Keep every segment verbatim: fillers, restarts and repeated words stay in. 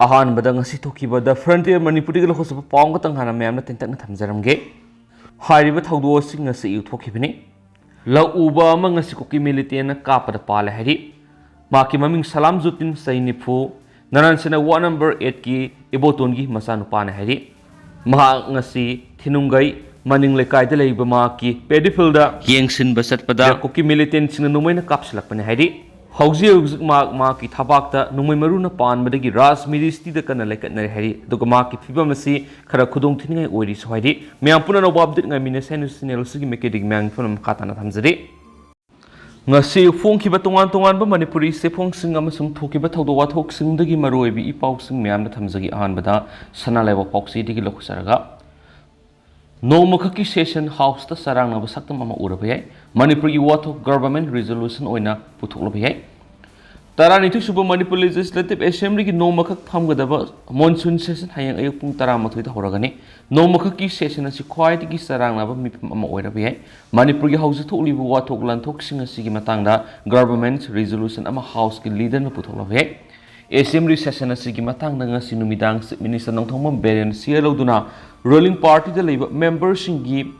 ꯑꯍꯥꯟꯕꯗ ꯉꯁꯤ ꯊꯣꯛꯈꯤꯕ The Frontier ꯃꯅꯤꯄꯨꯔꯗꯒꯤ ꯂꯧꯈꯠꯆꯕ ꯄꯥꯎ ꯑꯃꯈꯛꯇꯪ ꯍꯥꯟꯅ ꯃꯌꯥꯝꯅ ꯇꯦꯟꯇꯛꯅ ꯊꯝꯖꯔꯝꯒꯦ꯫ ꯍꯥꯏꯔꯤꯕ ꯊꯧꯗꯣꯛ ꯑꯁꯤ ꯉꯁꯤ ꯑꯌꯨꯛ ꯊꯣꯛꯈꯤꯕꯅꯤ꯫ ꯂꯧ ꯎꯕ ꯑꯃ ꯉꯁꯤ ꯀꯨꯀꯤ ꯃꯤꯂꯤꯇꯦꯟꯅ ꯀꯥꯞꯄꯗ ꯄꯥꯜꯂꯦ ꯍꯥꯏꯔꯤ꯫ ꯃꯍꯥꯛꯀꯤ ꯃꯃꯤꯡ ꯁꯂꯥꯝꯖꯨꯗꯤꯟ, ꯆꯍꯤ ꯅꯤꯐꯨ, ꯅꯔꯥꯟꯁꯦꯅꯥ ꯋꯥꯔꯗ ꯅꯝꯕꯔ ꯑꯩꯠꯀꯤ ꯏꯕꯣꯇꯣꯟꯒꯤ ꯃꯆꯥꯅꯨꯄꯥꯅꯤ ꯍꯥꯏꯔꯤ꯫ ꯃꯍꯥꯛ ꯉꯁꯤ ꯊꯤꯅꯨꯡꯒꯩ ꯃꯅꯤꯡ ꯂꯩꯀꯥꯏꯗ ꯂꯩꯕ ꯃꯍꯥꯛꯀꯤ ꯄꯦꯗꯤ ꯐꯤꯜꯗ ꯌꯦꯡꯁꯤꯟꯕ ꯆꯠꯄꯗ ꯀꯨꯀꯤ ꯃꯤꯂꯤꯇꯦꯟꯁꯤꯡꯅ ꯅꯣꯡꯃꯩꯅ ꯀꯥꯞꯁꯤꯜꯂꯛꯄꯅꯤ ꯍꯥꯏꯔꯤ꯫ ꯍꯧꯖꯤꯛ ꯍꯧꯖꯤꯛ ꯃꯍꯥꯛ ꯃꯍꯥꯛꯀꯤ ꯊꯕꯥꯛꯇ ꯅꯣꯡꯃꯩ ꯃꯔꯨꯅ ꯄꯥꯟꯕꯗꯒꯤ ꯔꯥꯖ ꯃꯤꯔꯤꯁꯇꯤꯗ ꯀꯟꯅ ꯂꯩꯀꯠꯅꯔꯤ ꯍꯥꯏꯔꯤ꯫ ꯑꯗꯨꯒ ꯃꯍꯥꯛꯀꯤ ꯐꯤꯕꯝ ꯑꯁꯤ ꯈꯔ ꯈꯨꯗꯣꯡ ꯊꯤꯅꯤꯡꯉꯥꯏ ꯑꯣꯏꯔꯤꯁꯨ ꯍꯥꯏꯔꯤ꯫ ꯃꯌꯥꯝ ꯄꯨꯝꯅꯃꯛ ꯑꯞꯗꯦꯠ ꯉꯥꯏꯃꯤꯟꯅꯁꯤ ꯍꯥꯏꯅ ꯆꯦꯅꯦꯜ ꯑꯁꯤꯒꯤ ꯃꯥꯏꯀꯩꯗꯒꯤ ꯃꯌꯥꯝꯒꯤ ꯐꯣꯟ ꯃꯈꯥ ꯇꯥꯅ ꯊꯝꯖꯔꯤ꯫ ꯉꯁꯤ ꯐꯣꯡꯈꯤꯕ ꯇꯣꯉꯥꯟ ꯇꯣꯉꯥꯟꯕ ꯃꯅꯤꯄꯨꯔꯤ ꯆꯦꯐꯣꯡꯁꯤꯡ ꯑꯃꯁꯨꯡ ꯊꯣꯛꯈꯤꯕ ꯊꯧꯗꯣꯛ ꯋꯥꯊꯣꯛꯁꯤꯡꯗꯒꯤ ꯃꯔꯨꯑꯣꯏꯕ ꯏ ꯄꯥꯎꯁꯤꯡ ꯃꯌꯥꯝꯗ ꯊꯝꯖꯒꯦ꯫ ꯑꯍꯥꯟꯕꯗ ꯁꯅꯥ ꯂꯩꯕꯥꯛ ꯄꯥꯎꯆꯦꯗꯒꯤ ꯂꯧꯈꯠꯆꯔꯒ, ꯅꯣꯡꯃꯈꯛꯀꯤ ꯁꯦꯁꯟ ꯍꯥꯎꯁꯇ ꯆꯔꯥꯡꯅꯕ ꯁꯛꯇꯝ ꯑꯃ ꯎꯔꯕ ꯌꯥꯏ꯫ ꯃꯅꯤꯄꯨꯔꯒꯤ ꯋꯥꯊꯣꯛ ꯒꯚꯔꯟꯃꯦꯟꯠ ꯔꯤꯖꯣꯂꯨꯁꯟ ꯑꯣꯏꯅ ꯄꯨꯊꯣꯛꯂꯕ ꯌꯥꯏ꯫ ꯇꯔꯥꯅꯤꯊꯣꯏ ꯁꯨꯕ ꯃꯅꯤꯄꯨꯔ ꯂꯦꯖꯤꯁꯂꯦꯇꯤꯚ ꯑꯦꯁꯦꯝꯕ꯭ꯂꯤꯒꯤ ꯅꯣꯡꯃꯈꯛ ꯐꯝꯒꯗꯕ ꯃꯣꯟꯁꯨꯟ ꯁꯦꯁꯟ ꯍꯌꯦꯡ ꯑꯌꯨꯛ ꯄꯨꯡ ꯇꯔꯥꯃꯥꯊꯣꯏꯗ ꯍꯧꯔꯒꯅꯤ꯫ ꯅꯣꯡꯃꯈꯛꯀꯤ ꯁꯦꯁꯟ ꯑꯁꯤ ꯈ꯭ꯋꯥꯏꯗꯒꯤ ꯆꯔꯥꯡꯅꯕ ꯃꯤꯐꯝ ꯑꯃ ꯑꯣꯏꯔꯕ ꯌꯥꯏ꯫ ꯃꯅꯤꯄꯨꯔꯒꯤ ꯍꯧꯖꯤꯛ ꯊꯣꯛꯂꯤꯕ ꯋꯥꯊꯣꯛ ꯂꯥꯟꯊꯣꯛꯁꯤꯡ ꯑꯁꯤꯒꯤ ꯃꯇꯥꯡꯗ ꯒꯚꯔꯟꯃꯦꯟꯠ ꯔꯤꯖꯣꯂꯨꯁꯟ ꯑꯃ ꯍꯥꯎꯁꯀꯤ ꯂꯤꯗꯔꯅ ꯄꯨꯊꯣꯛꯂꯕ ꯌꯥꯏ꯫ ꯑꯦꯁꯦꯝꯕ꯭ꯂꯤ ꯁꯦꯁꯟ ꯑꯁꯤꯒꯤ ꯃꯇꯥꯡꯗ ꯉꯁꯤ ꯅꯨꯃꯤꯗꯥꯡ ꯆꯤꯐ ꯃꯤꯅꯤꯁꯇꯔ ꯅꯣꯡꯊꯣꯝꯕꯝ ꯕꯤꯔꯦꯟ ꯁꯤꯌꯔ ꯂꯧꯗꯨꯅ ꯔꯨꯂꯤꯡ ꯄꯥꯔꯇꯤꯗ ꯂꯩꯕ ꯃꯦꯝꯕꯔꯁꯤꯡꯒꯤ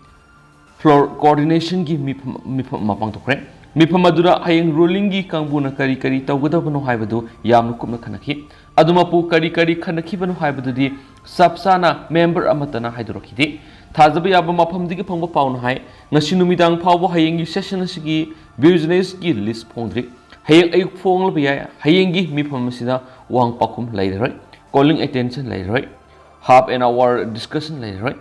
ꯐ꯭ꯂꯣꯔ ꯀꯣꯑꯣꯔꯗꯤꯅꯦꯁꯟꯒꯤ ꯃꯤꯐꯝ, ꯃꯤꯐꯝ ꯑꯃ ꯄꯥꯡꯊꯣꯛꯈ꯭ꯔꯦ꯫ ꯃꯤꯐꯝ ꯑꯗꯨꯗ ꯍꯌꯦꯡ ꯔꯨꯂꯤꯡꯒꯤ ꯀꯥꯡꯕꯨꯅ ꯀꯔꯤ ꯀꯔꯤ ꯇꯧꯒꯗꯕꯅꯣ ꯍꯥꯏꯕꯗꯨ ꯌꯥꯝꯅ ꯀꯨꯞꯅ ꯈꯟꯅꯈꯤ꯫ ꯑꯗꯨꯃꯛꯄꯨ ꯀꯔꯤ ꯀꯔꯤ ꯈꯟꯅꯈꯤꯕꯅꯣ ꯍꯥꯏꯕꯗꯨꯗꯤ ꯆꯞ ꯆꯥꯅ ꯃꯦꯝꯕꯔ ꯑꯃꯠꯇꯅ ꯍꯥꯏꯗꯣꯔꯛꯈꯤꯗꯦ꯫ ꯊꯥꯖꯕ ꯌꯥꯕ ꯃꯐꯝꯗꯒꯤ ꯐꯪꯕ ꯄꯥꯎꯅ ꯍꯥꯏ, ꯉꯁꯤ ꯅꯨꯃꯤꯗꯥꯡ ꯐꯥꯎꯕ ꯍꯌꯦꯡꯒꯤ ꯁꯦꯁꯟ ꯑꯁꯤꯒꯤ ꯕꯤꯖꯤꯅꯦꯁꯀꯤ ꯂꯤꯁ ꯐꯣꯡꯗ꯭ꯔꯤ꯫ ꯍꯌꯦꯡ ꯑꯌꯨꯛ ꯐꯣꯡꯂꯕ ꯌꯥꯏ꯫ ꯍꯌꯦꯡꯒꯤ ꯃꯤꯐꯝ ꯑꯁꯤꯗ ꯋꯥꯍꯪ ꯄꯥꯎꯈꯨꯝ ꯂꯩꯔꯔꯣꯏ, ꯀꯣꯂꯤꯡ ꯑꯦꯇꯦꯟꯁꯟ ꯂꯩꯔꯔꯣꯏ, ꯍꯥꯐ ꯑꯦꯟ ꯑꯋꯥꯔ ꯗꯤꯁꯀꯁꯟ ꯂꯩꯔꯔꯣꯏ꯫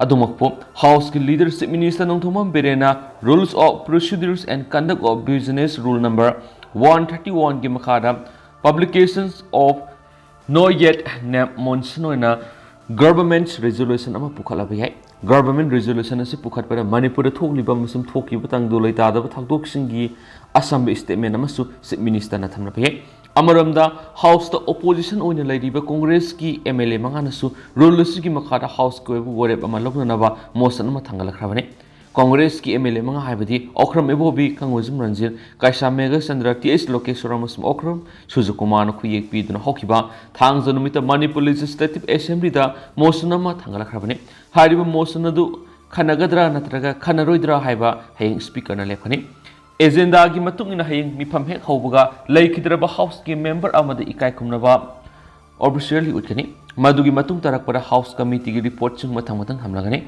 ꯑꯗꯨꯃꯛꯄꯨ ꯍꯥꯎꯁꯀꯤ ꯂꯤꯗꯔ ꯆꯤꯐ ꯃꯤꯅꯤꯁꯇꯔ ꯅꯣꯡꯊꯣꯝꯕꯝ ꯕꯤꯔꯦꯟꯅ Rules of Procedures and Conduct of Business Rule number one thirty one ꯒꯤ ꯃꯈꯥꯗ Publications of No Yet Name Motion ꯑꯣꯏꯅ ꯒꯚꯔꯟꯃꯦꯟꯠ ꯔꯤꯖꯣꯂꯨꯁꯟ ꯑꯃ ꯄꯨꯈꯠꯂꯕ ꯌꯥꯏ꯫ ꯒꯚꯔꯟꯃꯦꯟꯠ ꯔꯤꯖꯣꯂꯨꯁꯟ ꯑꯁꯤ ꯄꯨꯈꯠꯄꯗ ꯃꯅꯤꯄꯨꯔꯗ ꯊꯣꯛꯂꯤꯕ ꯑꯃꯁꯨꯡ ꯊꯣꯛꯈꯤꯕ ꯇꯪꯗꯨ ꯂꯩꯇꯥꯗꯕ ꯊꯧꯗꯣꯛꯁꯤꯡꯒꯤ ꯑꯆꯝꯕ ꯁ꯭ꯇꯦꯠꯃꯦꯟꯠ ꯑꯃꯁꯨ ꯆꯤꯐ ꯃꯤꯅꯤꯁꯇꯔꯅ ꯊꯝꯂꯕ ꯌꯥꯏ꯫ ꯑꯃꯔꯣꯝꯗ, ꯍꯥꯎꯁꯇ ꯑꯣꯄꯣꯖꯤꯁꯟ ꯑꯣꯏꯅ ꯂꯩꯔꯤꯕ ꯀꯣꯡꯒ꯭ꯔꯦꯁꯀꯤ ꯑꯦꯝ ꯑꯦꯜ ꯑꯦ ꯃꯉꯥꯅꯁꯨ ꯔꯨꯜ ꯑꯁꯤꯒꯤ ꯃꯈꯥꯗ ꯍꯥꯎꯁꯀꯤ ꯑꯣꯏꯕ ꯋꯥꯔꯦꯞ ꯑꯃ ꯂꯧꯅꯅꯕ ꯃꯣꯁꯟ ꯑꯃ ꯊꯥꯡꯒꯠꯂꯛꯈ꯭ꯔꯕꯅꯤ꯫ ꯀꯣꯡꯒ꯭ꯔꯦꯁꯀꯤ ꯑꯦꯝ ꯑꯦꯜ ꯑꯦ ꯃꯉꯥ ꯍꯥꯏꯕꯗꯤ ꯑꯣꯀ꯭ꯔꯝ ꯏꯕꯣꯕꯤ, ꯀꯪꯒꯨꯖꯝ ꯔꯟꯖꯤꯠ, ꯀꯥꯏꯁꯥ ꯃꯦꯘꯆꯟꯗ꯭ꯔ, ꯇꯤ ꯑꯩꯆ ꯂꯣꯀꯦꯁ꯭ꯋꯔ ꯑꯃꯁꯨꯡ ꯑꯣꯀ꯭ꯔꯝ ꯁꯨꯖꯀꯨꯃꯥꯔꯅ ꯈꯨꯌꯦꯛ ꯄꯤꯗꯨꯅ ꯍꯧꯈꯤꯕ ꯊꯥꯡꯖ ꯅꯨꯃꯤꯠꯇ ꯃꯅꯤꯄꯨꯔ ꯂꯦꯖꯤꯁꯂꯦꯇꯤꯚ ꯑꯦꯁꯦꯝꯕ꯭ꯂꯤꯗ ꯃꯣꯁꯟ ꯑꯃ ꯊꯥꯡꯒꯠꯂꯛꯈ꯭ꯔꯕꯅꯤ꯫ ꯍꯥꯏꯔꯤꯕ ꯃꯣꯁꯟ ꯑꯗꯨ ꯈꯟꯅꯒꯗ꯭ꯔꯥ ꯅꯠꯇ꯭ꯔꯒ ꯈꯟꯅꯔꯣꯏꯗ꯭ꯔꯥ ꯍꯥꯏꯕ ꯍꯌꯦꯡ ꯁ꯭ꯄꯤꯀꯔꯅ ꯂꯦꯞꯀꯅꯤ꯫ ꯑꯦꯖꯦꯟꯗꯥꯒꯤ ꯃꯇꯨꯡ ꯏꯟꯅ ꯍꯌꯦꯡ ꯃꯤꯐꯝ ꯍꯦꯛ ꯍꯧꯕꯒ ꯂꯩꯈꯤꯗ꯭ꯔꯕ ꯍꯥꯎꯁꯀꯤ ꯃꯦꯝꯕꯔ ꯑꯃꯗ ꯏꯀꯥꯏ ꯈꯨꯝꯅꯕ ꯑꯣꯐꯤꯁꯤꯌꯦꯜꯂꯤ ꯎꯠꯀꯅꯤ꯫ ꯃꯗꯨꯒꯤ ꯃꯇꯨꯡ ꯇꯥꯔꯛꯄꯗ ꯍꯥꯎꯁ ꯀꯃꯤꯇꯤꯒꯤ ꯔꯤꯄꯣꯔꯠꯁꯤꯡ ꯃꯊꯪ ꯃꯊꯪ ꯊꯝꯂꯒꯅꯤ꯫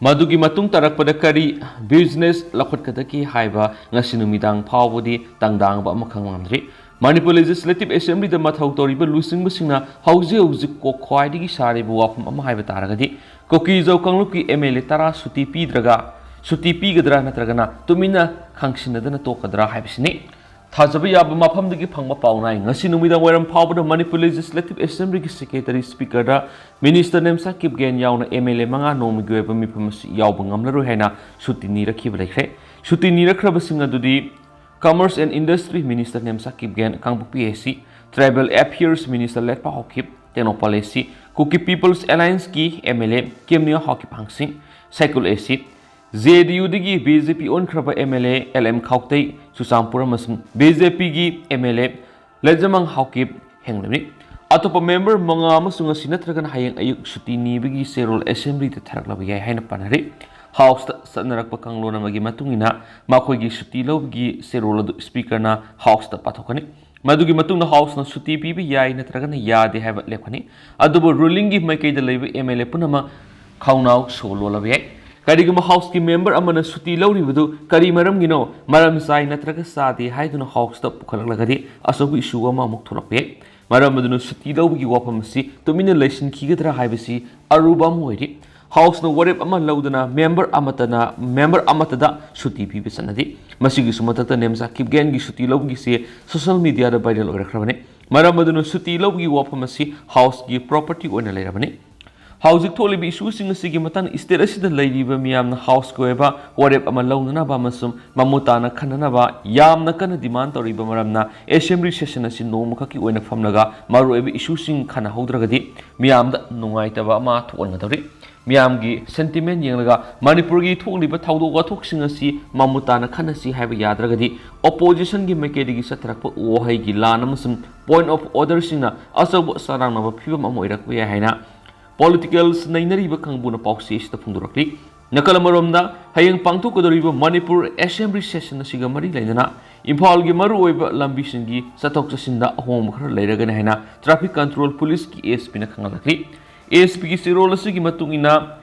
ꯃꯗꯨꯒꯤ ꯃꯇꯨꯡ ꯇꯥꯔꯛꯄꯗ ꯀꯔꯤ ꯕꯤꯖꯤꯅꯦꯁ ꯂꯧꯈꯠꯀꯗꯒꯦ ꯍꯥꯏꯕ ꯉꯁꯤ ꯅꯨꯃꯤꯗꯥꯡ ꯐꯥꯎꯕꯗꯤ ꯇꯥꯡꯗꯥꯡꯕ ꯑꯃꯈꯛ ꯉꯝꯗ꯭ꯔꯤ꯫ ꯃꯅꯤꯄꯨꯔ ꯂꯦꯖꯤꯁꯂꯦꯇꯤꯚ ꯑꯦꯁꯦꯝꯕ꯭ꯂꯤꯗ ꯃꯊꯧ ꯇꯧꯔꯤꯕ ꯂꯨꯆꯤꯡꯕꯁꯤꯡꯅ ꯍꯧꯖꯤꯛ ꯍꯧꯖꯤꯛ ꯀꯣꯛ ꯈ꯭ꯋꯥꯏꯗꯒꯤ ꯁꯥꯔꯤꯕ ꯋꯥꯐꯝ ꯑꯃ ꯍꯥꯏꯕ ꯇꯥꯔꯒꯗꯤ, ꯀꯨꯀꯤ-ꯖꯧ ꯀꯥꯡꯂꯨꯞꯀꯤ ꯑꯦꯝ ꯑꯦꯜ ꯑꯦ ꯇꯔꯥ ꯁꯨꯇꯤ ꯄꯤꯗ꯭ꯔꯒ, ꯁꯨꯇꯤ ꯄꯤꯒꯗ꯭ꯔꯥ ꯅꯠꯇ꯭ꯔꯒꯅ ꯇꯨꯃꯤꯟꯅ ꯈꯪꯁꯤꯟꯅꯗꯅ ꯇꯣꯛꯀꯗ꯭ꯔꯥ ꯍꯥꯏꯕꯁꯤꯅꯤ꯫ ꯊꯥꯖꯕ ꯌꯥꯕ ꯃꯐꯝꯗꯒꯤ ꯐꯪꯕ ꯄꯥꯎꯅꯥꯏ, ꯉꯁꯤ ꯅꯨꯃꯤꯗꯥꯡ ꯋꯥꯏꯔꯝ ꯐꯥꯎꯕꯗ Manipur legislative ꯑꯦꯁꯦꯝꯕ꯭ꯂꯤꯒꯤ secretary ꯁ꯭ꯄꯤꯀꯔꯗ minister Nemcha Kipgen ꯌꯥꯎꯅ ꯑꯦꯝ ꯑꯦꯜ ꯑꯦ ꯃꯉꯥ ꯅꯣꯡꯃꯒꯤ ꯑꯣꯏꯕ ꯃꯤꯐꯝ ꯑꯁꯤ ꯌꯥꯎꯕ ꯉꯝꯂꯔꯣꯏ ꯍꯥꯏꯅ ꯁꯨꯇꯤ ꯅꯤꯔꯛꯈꯤꯕ ꯂꯩꯈ꯭ꯔꯦ꯫ ꯁꯨꯇꯤ ꯅꯤꯔꯛꯈ꯭ꯔꯕꯁꯤꯡ ꯑꯗꯨꯗꯤ Commerce and Industry Minister Nemcha Kipgen, ꯀꯥꯡꯄꯣꯛꯄꯤ ꯑꯦ ꯁꯤ, Tribal Affairs Minister ꯂꯦꯠꯄꯥ Haokip, Tengnoupal ꯑꯦ ꯁꯤ, Kuki People's Alliance ꯀꯤ M L A Kimneo Haokip Hangshing, Saikul A C, J N ꯌꯨꯗꯒꯤ ꯕꯤ ꯖꯦ ꯄꯤ ꯑꯣꯟꯈ꯭ꯔꯕ M L A L M Khoute, Churachandpur ꯑꯃꯁꯨꯡ ꯕꯤ ꯖꯦ ꯄꯤꯒꯤ M L A Leijamang Haokip ꯍꯦꯡꯂꯕꯤ꯫ ꯑꯇꯣꯞꯄ ꯃꯦꯝꯕꯔ ꯃꯉꯥ ꯑꯃꯁꯨ ꯉꯁꯤ ꯅꯠꯇ꯭ꯔꯒꯅ ꯍꯌꯦꯡ ꯑꯌꯨꯛ ꯁꯨꯇꯤ ꯅꯤꯕꯒꯤ ꯆꯦꯔꯣꯜ ꯑꯦꯁꯦꯝꯕ꯭ꯂꯤꯗ ꯊꯥꯔꯛꯂꯕ ꯌꯥꯏ ꯍꯥꯏꯅ ꯄꯥꯅꯔꯤ꯫ ꯍꯥꯎꯁꯇ ꯆꯠꯅꯔꯛꯄ ꯀꯥꯡꯂꯣꯟ ꯑꯃꯒꯤ ꯃꯇꯨꯡ ꯏꯟꯅ ꯃꯈꯣꯏꯒꯤ ꯁꯨꯇꯤ ꯂꯧꯕꯒꯤ ꯆꯦꯔꯣꯜ ꯑꯗꯨ ꯁ꯭ꯄꯤꯀꯔꯅ ꯍꯥꯎꯁꯇ ꯄꯥꯊꯣꯛꯀꯅꯤ꯫ ꯃꯗꯨꯒꯤ ꯃꯇꯨꯡꯗ ꯍꯥꯎꯁꯅ ꯁꯨꯇꯤ ꯄꯤꯕ ꯌꯥꯏ ꯅꯠꯇ꯭ꯔꯒꯅ ꯌꯥꯗꯦ ꯍꯥꯏꯕ ꯂꯦꯞꯀꯅꯤ꯫ ꯑꯗꯨꯕꯨ ꯔꯨꯂꯤꯡꯒꯤ ꯃꯥꯏꯀꯩꯗ ꯂꯩꯕ ꯑꯦꯝ ꯑꯦꯜ ꯑꯦ ꯄꯨꯝꯅꯃꯛ ꯈꯧꯅꯥꯎ ꯁꯣ ꯂꯣꯜꯂꯕ ꯌꯥꯏ꯫ ꯀꯔꯤꯒꯨꯝꯕ ꯍꯥꯎꯁꯀꯤ ꯃꯦꯝꯕꯔ ꯑꯃꯅ ꯁꯨꯇꯤ ꯂꯧꯔꯤꯕꯗꯨ ꯀꯔꯤ ꯃꯔꯝꯒꯤꯅꯣ, ꯃꯔꯝ ꯆꯥꯏ ꯅꯠꯇ꯭ꯔꯒ ꯆꯥꯗꯦ ꯍꯥꯏꯗꯨꯅ ꯍꯥꯎꯁꯇ ꯄꯨꯈꯠꯂꯛꯂꯒꯗꯤ ꯑꯆꯧꯕ ꯏꯁꯨ ꯑꯃ ꯑꯃꯨꯛ ꯊꯣꯛꯂꯛꯄ ꯌꯥꯏ꯫ ꯃꯔꯝ ꯑꯗꯨꯅ ꯁꯨꯇꯤ ꯂꯧꯕꯒꯤ ꯋꯥꯐꯝ ꯑꯁꯤ ꯇꯨꯃꯤꯟꯅ ꯂꯩꯁꯤꯟꯈꯤꯒꯗ꯭ꯔꯥ ꯍꯥꯏꯕꯁꯤ ꯑꯔꯨꯕ ꯑꯃ ꯑꯣꯏꯔꯤ꯫ ꯍꯥꯎꯁꯅ ꯋꯥꯔꯦꯞ ꯑꯃ ꯂꯧꯗꯅ ꯃꯦꯝꯕꯔ ꯑꯃꯠꯇꯅ, ꯃꯦꯝꯕꯔ ꯑꯃꯠꯇꯗ ꯁꯨꯇꯤ ꯄꯤꯕ ꯆꯠꯅꯗꯦ꯫ ꯃꯁꯤꯒꯤꯁꯨ ꯃꯊꯛꯇ ꯅꯦꯝꯆꯥ ꯀꯤꯞꯒꯦꯟꯒꯤ ꯁꯨꯇꯤ ꯂꯧꯕꯒꯤꯁꯦ ꯁꯣꯁꯤꯌꯦꯜ ꯃꯤꯗꯤꯌꯥꯗ ꯚꯥꯏꯔꯦꯜ ꯑꯣꯏꯔꯛꯈ꯭ꯔꯕꯅꯤ꯫ ꯃꯔꯝ ꯑꯗꯨꯅ ꯁꯨꯇꯤ ꯂꯧꯕꯒꯤ ꯋꯥꯐꯝ ꯑꯁꯤ ꯍꯥꯎꯁꯀꯤ ꯄ꯭ꯔꯣꯄꯔꯇꯤ ꯑꯣꯏꯅ ꯂꯩꯔꯕꯅꯤ꯫ ꯍꯧꯖꯤꯛ ꯊꯣꯛꯂꯤꯕ ꯏꯁꯨꯁꯤꯡ ꯑꯁꯤꯒꯤ ꯃꯇꯥꯡꯗ ꯁ꯭ꯇꯦꯠ ꯑꯁꯤꯗ ꯂꯩꯔꯤꯕ ꯃꯤꯌꯥꯝꯅ ꯍꯥꯎꯁꯀꯤ ꯑꯣꯏꯕ ꯋꯥꯔꯦꯞ ꯑꯃ ꯂꯧꯅꯅꯕ ꯑꯃꯁꯨꯡ ꯃꯃꯨꯠ ꯇꯥꯅ ꯈꯟꯅꯅꯕ ꯌꯥꯝꯅ ꯀꯟꯅ ꯗꯤꯃꯥꯟ ꯇꯧꯔꯤꯕ ꯃꯔꯝꯅ ꯑꯦꯁꯦꯝꯕ꯭ꯂꯤ ꯁꯦꯁꯟ ꯑꯁꯤ ꯅꯣꯡꯃꯈꯛꯀꯤ ꯑꯣꯏꯅ ꯐꯝꯂꯒ ꯃꯔꯨꯑꯣꯏꯕ ꯏꯁꯨꯁꯤꯡ ꯈꯟꯅꯍꯧꯗ꯭ꯔꯒꯗꯤ ꯃꯤꯌꯥꯝꯗ ꯅꯨꯡꯉꯥꯏꯇꯕ ꯑꯃ ꯊꯣꯛꯍꯟꯒꯗꯧꯔꯤ꯫ ꯃꯤꯌꯥꯝꯒꯤ sentiment ꯌꯦꯡꯂꯒ ꯃꯅꯤꯄꯨꯔꯒꯤ ꯊꯣꯛꯂꯤꯕ ꯊꯧꯗꯣꯛ ꯋꯥꯊꯣꯛꯁꯤꯡ ꯑꯁꯤ ꯃꯃꯨꯠ ꯇꯥꯅ ꯈꯟꯅꯁꯤ ꯍꯥꯏꯕ ꯌꯥꯗ꯭ꯔꯒꯗꯤ, oppositionꯒꯤ ꯃꯥꯏꯀꯩꯗꯒꯤ ꯆꯠꯊꯔꯛꯄ ꯋꯥꯍꯩꯒꯤ ꯂꯥꯟ ꯑꯃꯁꯨꯡ point of orderꯁꯤꯡꯅ ꯑꯆꯧꯕ ꯆꯔꯥꯡꯅꯕ ꯐꯤꯕꯝ ꯑꯃ ꯑꯣꯏꯔꯛꯄ ꯌꯥꯏ ꯍꯥꯏꯅ politicals ꯅꯩꯅꯔꯤꯕ ꯀꯥꯡꯕꯨꯅ ꯄꯥꯎꯆꯦ ꯑꯁꯤꯗ ꯐꯣꯡꯗꯣꯔꯛꯂꯤ꯫ ꯅꯥꯀꯜ ꯑꯃꯔꯣꯝꯗ, ꯍꯌꯦꯡ ꯄꯥꯡꯊꯣꯛꯀꯗꯧꯔꯤꯕ ꯃꯅꯤꯄꯨꯔ Assembly session ꯑꯁꯤꯒ ꯃꯔꯤ ꯂꯩꯅꯅ ꯏꯝꯐꯥꯜꯒꯤ ꯃꯔꯨꯑꯣꯏꯕ ꯂꯝꯕꯤꯁꯤꯡꯒꯤ ꯆꯠꯊꯣꯛ ꯆꯠꯁꯤꯟꯗ ꯑꯍꯣꯡꯕ ꯈꯔ ꯂꯩꯔꯒꯅꯤ ꯍꯥꯏꯅ Traffic Control Policeꯀꯤ ASPꯅ ꯈꯪꯍꯜꯂꯛꯂꯤ꯫ ASPꯒꯤ ꯆꯦꯔꯣꯜ ꯑꯁꯤꯒꯤ ꯃꯇꯨꯡ ꯏꯟꯅ,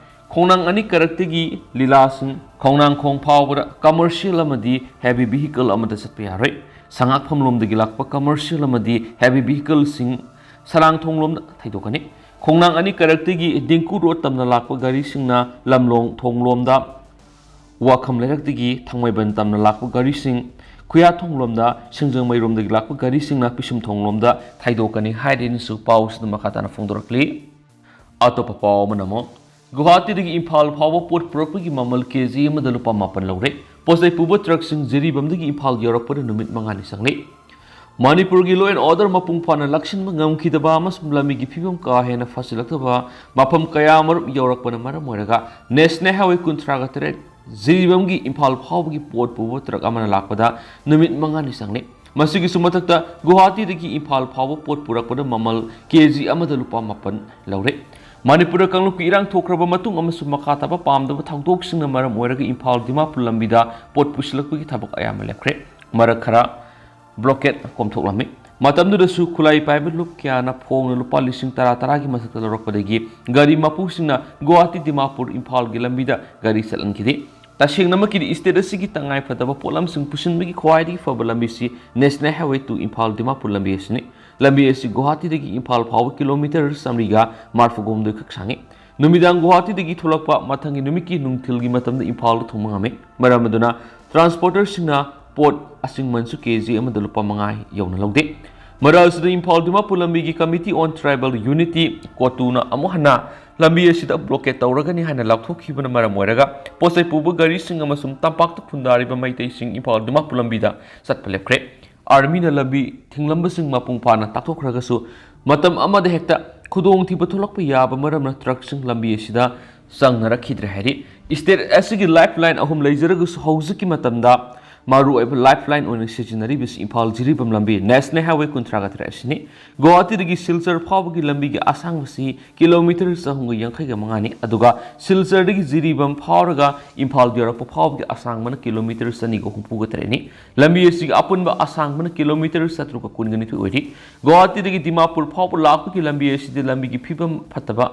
ꯈꯣꯡꯅꯥꯡ ꯑꯅꯤ ꯀꯥꯔꯛꯇꯒꯤ ꯂꯤꯂꯥꯁꯤꯡ ꯈꯣꯡꯅꯥꯡꯈꯣꯡ ꯐꯥꯎꯕꯗ commercial ꯑꯃꯗꯤ heavy vehicle ꯑꯃꯠꯇ ꯆꯠꯄ ꯌꯥꯔꯣꯏ꯫ ꯁꯉꯥꯛꯐꯝ ꯂꯣꯝꯗꯒꯤ ꯂꯥꯛꯄ commercial ꯑꯃꯗꯤ heavy vehicleꯁꯤꯡ ꯁꯂꯥꯡꯊꯣꯡ ꯂꯣꯝꯗ ꯊꯩꯗꯣꯛꯀꯅꯤ꯫ ꯈꯣꯡꯅꯥꯡ ꯑꯅꯤ ꯀꯥꯔꯛꯇꯒꯤ ꯗꯤꯡꯀꯨ ꯔꯣꯗ ꯇꯝꯅ ꯂꯥꯛꯄ ꯒꯥꯔꯤꯁꯤꯡꯅ ꯂꯝꯂꯣꯡ ꯊꯣꯡ ꯂꯣꯝꯗ, ꯋꯥꯈꯝ ꯂꯩꯔꯛꯇꯒꯤ ꯊꯥꯡꯃꯩꯕꯟ ꯇꯝꯅ ꯂꯥꯛꯄ ꯒꯥꯔꯤꯁꯤꯡ ꯈꯨꯌꯥꯊꯣꯡ ꯂꯣꯝꯗ, ꯁꯤꯡꯖꯃꯩꯔꯣꯝꯗꯒꯤ ꯂꯥꯛꯄ ꯒꯥꯔꯤꯁꯤꯡꯅ ꯄꯤꯁꯨꯝꯊꯣꯡ ꯂꯣꯝꯗ ꯊꯩꯗꯣꯛꯀꯅꯤ ꯍꯥꯏꯔꯤꯅꯁꯨ ꯄꯥꯎꯁꯤꯗ ꯃꯈꯥ ꯇꯥꯅ ꯐꯣꯡꯗꯣꯔꯛꯂꯤ꯫ ꯑꯇꯣꯞꯄ ꯄꯥꯎ ꯑꯃꯅ ꯑꯃꯨꯛ, ꯒꯨꯋꯥꯍꯥꯇꯤꯗꯒꯤ ꯏꯝꯐꯥꯜ ꯐꯥꯎꯕ ꯄꯣꯠ ꯄꯨꯔꯛꯄꯒꯤ ꯃꯃꯜ ꯀꯦ ꯖꯤ ꯑꯃꯗ ꯂꯨꯄꯥ ꯃꯥꯄꯟ ꯂꯧꯔꯦ꯫ ꯄꯣꯠꯆꯩ ꯄꯨꯕ ꯇ꯭ꯔꯛꯁꯤꯡ ꯖꯤꯔꯤꯕꯥꯝꯗꯒꯤ ꯏꯝꯐꯥꯜ ꯌꯧꯔꯛꯄꯗ ꯅꯨꯃꯤꯠ ꯃꯉꯥꯅꯤ ꯆꯪꯂꯦ꯫ ꯃꯅꯤꯄꯨꯔꯒꯤ law and order ꯃꯄꯨꯡ ꯐꯥꯅ ꯂꯥꯛꯁꯤꯟꯕ ꯉꯝꯈꯤꯗꯕ ꯑꯃꯁꯨꯡ ꯂꯝꯕꯤꯒꯤ ꯐꯤꯕꯝ ꯀꯥ ꯍꯦꯟꯅ ꯐꯠꯁꯤꯜꯂꯛꯇꯕ ꯃꯐꯝ ꯀꯌꯥ ꯑꯃꯔꯣꯝ ꯌꯧꯔꯛꯄꯅ ꯃꯔꯝ ꯑꯣꯏꯔꯒ National Highway ꯀꯨꯟꯊ꯭ꯔꯥꯒ ꯇꯔꯦꯠ ꯖꯤꯔꯤꯕꯥꯝꯒꯤ ꯏꯝꯐꯥꯜ ꯐꯥꯎꯕꯒꯤ ꯄꯣꯠ ꯄꯨꯕ ꯇ꯭ꯔꯛ ꯑꯃꯅ ꯂꯥꯛꯄꯗ ꯅꯨꯃꯤꯠ ꯃꯉꯥꯅꯤ ꯆꯪꯂꯦ꯫ ꯃꯁꯤꯒꯤꯁꯨ ꯃꯊꯛꯇ, ꯒꯨꯋꯥꯍꯥꯇꯤꯗꯒꯤ ꯏꯝꯐꯥꯜ ꯐꯥꯎꯕ ꯄꯣꯠ ꯄꯨꯔꯛꯄꯗ ꯃꯃꯜ ꯀꯦ ꯖꯤ ꯑꯃꯗ ꯂꯨꯄꯥ ꯃꯥꯄꯟ ꯂꯧꯔꯦ꯫ ꯃꯅꯤꯄꯨꯔꯗ ꯀꯥꯡꯂꯨꯞꯀꯤ ꯏꯔꯥꯡ ꯊꯣꯛꯈ꯭ꯔꯕ ꯃꯇꯨꯡ ꯑꯃꯁꯨꯡ ꯃꯈꯥ ꯇꯥꯕ ꯄꯥꯝꯗꯕ ꯊꯧꯗꯣꯛꯁꯤꯡꯅ ꯃꯔꯝ ꯑꯣꯏꯔꯒ ꯏꯝꯐꯥꯜ ꯗꯤꯃꯥꯄꯨꯔ ꯂꯝꯕꯤꯗ ꯄꯣꯠ ꯄꯨꯁꯤꯜꯂꯛꯄꯒꯤ ꯊꯕꯛ ꯑꯌꯥꯝꯕ ꯂꯦꯞꯈ꯭ꯔꯦ꯫ ꯃꯔꯛ ꯈꯔ blockade ꯀꯣꯝꯊꯣꯛꯂꯝꯃꯤ꯫ ꯃꯇꯝꯗꯨꯗꯁꯨ ꯈꯨꯠꯂꯥꯏ ꯄꯥꯏꯕ ꯂꯨꯞ ꯀꯌꯥꯅ ꯐꯣꯡꯅ ꯂꯨꯄꯥ ꯂꯤꯁꯤꯡ ꯇꯔꯥ ꯇꯔꯥꯒꯤ ꯃꯊꯛꯇ ꯂꯧꯔꯛꯄꯗꯒꯤ ꯒꯥꯔꯤ ꯃꯄꯨꯁꯤꯡꯅ ꯒꯨꯋꯥꯍꯥꯇꯤ ꯗꯤꯃꯥꯄꯨꯔ ꯏꯝꯐꯥꯜꯒꯤ ꯂꯝꯕꯤꯗ ꯒꯥꯔꯤ ꯆꯠꯍꯟꯈꯤꯗꯦ꯫ ꯇꯁꯦꯡꯅꯃꯛꯀꯤꯗꯤ state ꯑꯁꯤꯒꯤ ꯇꯉꯥꯏꯐꯗꯕ ꯄꯣꯠꯂꯝꯁꯤꯡ ꯄꯨꯁꯤꯟꯕꯒꯤ ꯈ꯭ꯋꯥꯏꯗꯒꯤ ꯐꯕ ꯂꯝꯕꯤꯁꯤ National Highway two Imphal Dimapur ꯂꯝꯕꯤ ꯑꯁꯤꯅꯤ꯫ ꯂꯝꯕꯤ ꯑꯁꯤ ꯒꯨꯋꯥꯍꯥꯇꯤꯗꯒꯤ ꯏꯝꯐꯥꯜ ꯐꯥꯎꯕ ꯀꯤꯂꯣꯃꯤꯇꯔ ꯆꯥꯃꯔꯤꯒ ꯃꯔꯤꯐꯨ ꯍꯨꯝꯗꯣꯏ ꯈꯛ ꯁꯥꯡꯉꯤ꯫ ꯅꯨꯃꯤꯗꯥꯡ ꯒꯨꯋꯥꯍꯥꯇꯤꯗꯒꯤ ꯊꯣꯛꯂꯛꯄ ꯃꯊꯪꯒꯤ ꯅꯨꯃꯤꯠꯀꯤ ꯅꯨꯡꯊꯤꯜꯒꯤ ꯃꯇꯝꯗ ꯏꯝꯐꯥꯜꯗ ꯊꯨꯡꯕ ꯉꯝꯃꯤ꯫ ꯃꯔꯝ ꯑꯗꯨꯅ transporterꯁꯤꯡꯅ ꯄꯣꯠ ꯑꯁꯤꯡꯃꯟꯁꯨ ꯀꯦ ꯖꯤ ꯑꯃꯗ ꯂꯨꯄꯥ ꯃꯉꯥ ꯌꯧꯅ ꯂꯧꯗꯦ꯫ ꯃꯔꯛ ꯑꯁꯤꯗ ꯏꯝꯐꯥꯜ ꯗꯤꯃꯥꯄꯨꯔ ꯂꯝꯕꯤꯒꯤ Committee on Tribal Unity, ꯀꯣꯇꯨꯅ ꯑꯃꯨꯛ ꯍꯟꯅ ꯂꯝꯕꯤ ꯑꯁꯤꯗ blockade ꯇꯧꯔꯒꯅꯤ ꯍꯥꯏꯅ ꯂꯥꯎꯊꯣꯛꯈꯤꯕꯅ ꯃꯔꯝ ꯑꯣꯏꯔꯒ ꯄꯣꯠꯆꯩ ꯄꯨꯕ ꯒꯥꯔꯤꯁꯤꯡ ꯑꯃꯁꯨꯡ ꯇꯝꯄꯥꯛꯇ ꯈꯨꯟꯗꯥꯔꯤꯕ ꯃꯩꯇꯩꯁꯤꯡ ꯏꯝꯐꯥꯜ ꯗꯤꯃꯥꯄꯨꯔ ꯂꯝꯕꯤꯗ ꯆꯠꯄ ꯂꯦꯞꯈ꯭ꯔꯦ꯫ Armyꯅ ꯂꯝꯕꯤ ꯊꯤꯡꯂꯝꯕꯁꯤꯡ ꯃꯄꯨꯡ ꯐꯥꯅ ꯇꯥꯛꯊꯣꯛꯈ꯭ꯔꯒꯁꯨ, ꯃꯇꯝ ꯑꯃꯗ ꯍꯦꯛꯇ ꯈꯨꯗꯣꯡꯊꯤꯕ ꯊꯣꯛꯂꯛꯄ ꯌꯥꯕ ꯃꯔꯝꯅ ꯇ꯭ꯔꯛꯁꯤꯡ ꯂꯝꯕꯤ ꯑꯁꯤꯗ ꯆꯪꯅꯔꯛꯈꯤꯗ꯭ꯔꯦ ꯍꯥꯏꯔꯤ꯫ ꯁ꯭ꯇꯦꯠ ꯑꯁꯤꯒꯤ ꯂꯥꯏꯐ ꯂꯥꯏꯟ ꯑꯍꯨꯝ ꯂꯩꯖꯔꯒꯁꯨ ꯍꯧꯖꯤꯛꯀꯤ ꯃꯇꯝꯗ ꯃꯔꯨꯑꯣꯏꯕ ꯂꯥꯏꯐ ꯂꯥꯏꯟ ꯑꯣꯏꯅ ꯁꯤꯖꯤꯟꯅꯔꯤꯕꯁꯤ ꯏꯝꯐꯥꯜ ꯖꯤꯔꯤꯕꯥꯝ ꯂꯝꯕꯤ ꯅꯦꯁꯅꯦꯜ ꯍꯥꯏꯋꯦ ꯀꯨꯟꯊ꯭ꯔꯥꯒ ꯇꯔꯦꯠ ꯑꯁꯤꯅꯤ꯫ ꯒꯨꯋꯥꯍꯥꯇꯤꯗꯒꯤ ꯁꯤꯜꯆꯔ ꯐꯥꯎꯕꯒꯤ ꯂꯝꯕꯤꯒꯤ ꯑꯁꯥꯡꯕꯁꯤ ꯀꯤꯂꯣꯃꯤꯇꯔ ꯆꯍꯨꯝꯒ ꯌꯥꯡꯈꯩꯒ ꯃꯉꯥꯅꯤ, ꯑꯗꯨꯒ ꯁꯤꯜꯆꯔꯗꯒꯤ ꯖꯤꯔꯤꯕꯥꯝ ꯐꯥꯎꯔꯒ ꯏꯝꯐꯥꯜ ꯌꯧꯔꯛꯄ ꯐꯥꯎꯕꯒꯤ ꯑꯁꯥꯡꯕꯅ ꯀꯤꯂꯣꯃꯤꯇꯔ ꯆꯅꯤꯒ ꯍꯨꯝꯐꯨꯒ ꯇꯔꯦꯠꯅꯤ꯫ ꯂꯝꯕꯤ ꯑꯁꯤꯒꯤ ꯑꯄꯨꯟꯕ ꯑꯁꯥꯡꯕꯅ ꯀꯤꯂꯣꯃꯤꯇꯔ ꯆꯥꯇ꯭ꯔꯨꯛꯀ ꯀꯨꯟꯒ ꯅꯤꯊꯣꯏ ꯑꯣꯏꯔꯤ꯫ ꯒꯨꯋꯥꯍꯥꯇꯤꯗꯒꯤ ꯗꯤꯃꯥꯄꯨꯔ ꯐꯥꯎꯕ ꯂꯥꯛꯄꯒꯤ ꯂꯝꯕꯤ ꯑꯁꯤꯗ ꯂꯝꯕꯤꯒꯤ ꯐꯤꯕꯝ ꯐꯠꯇꯕ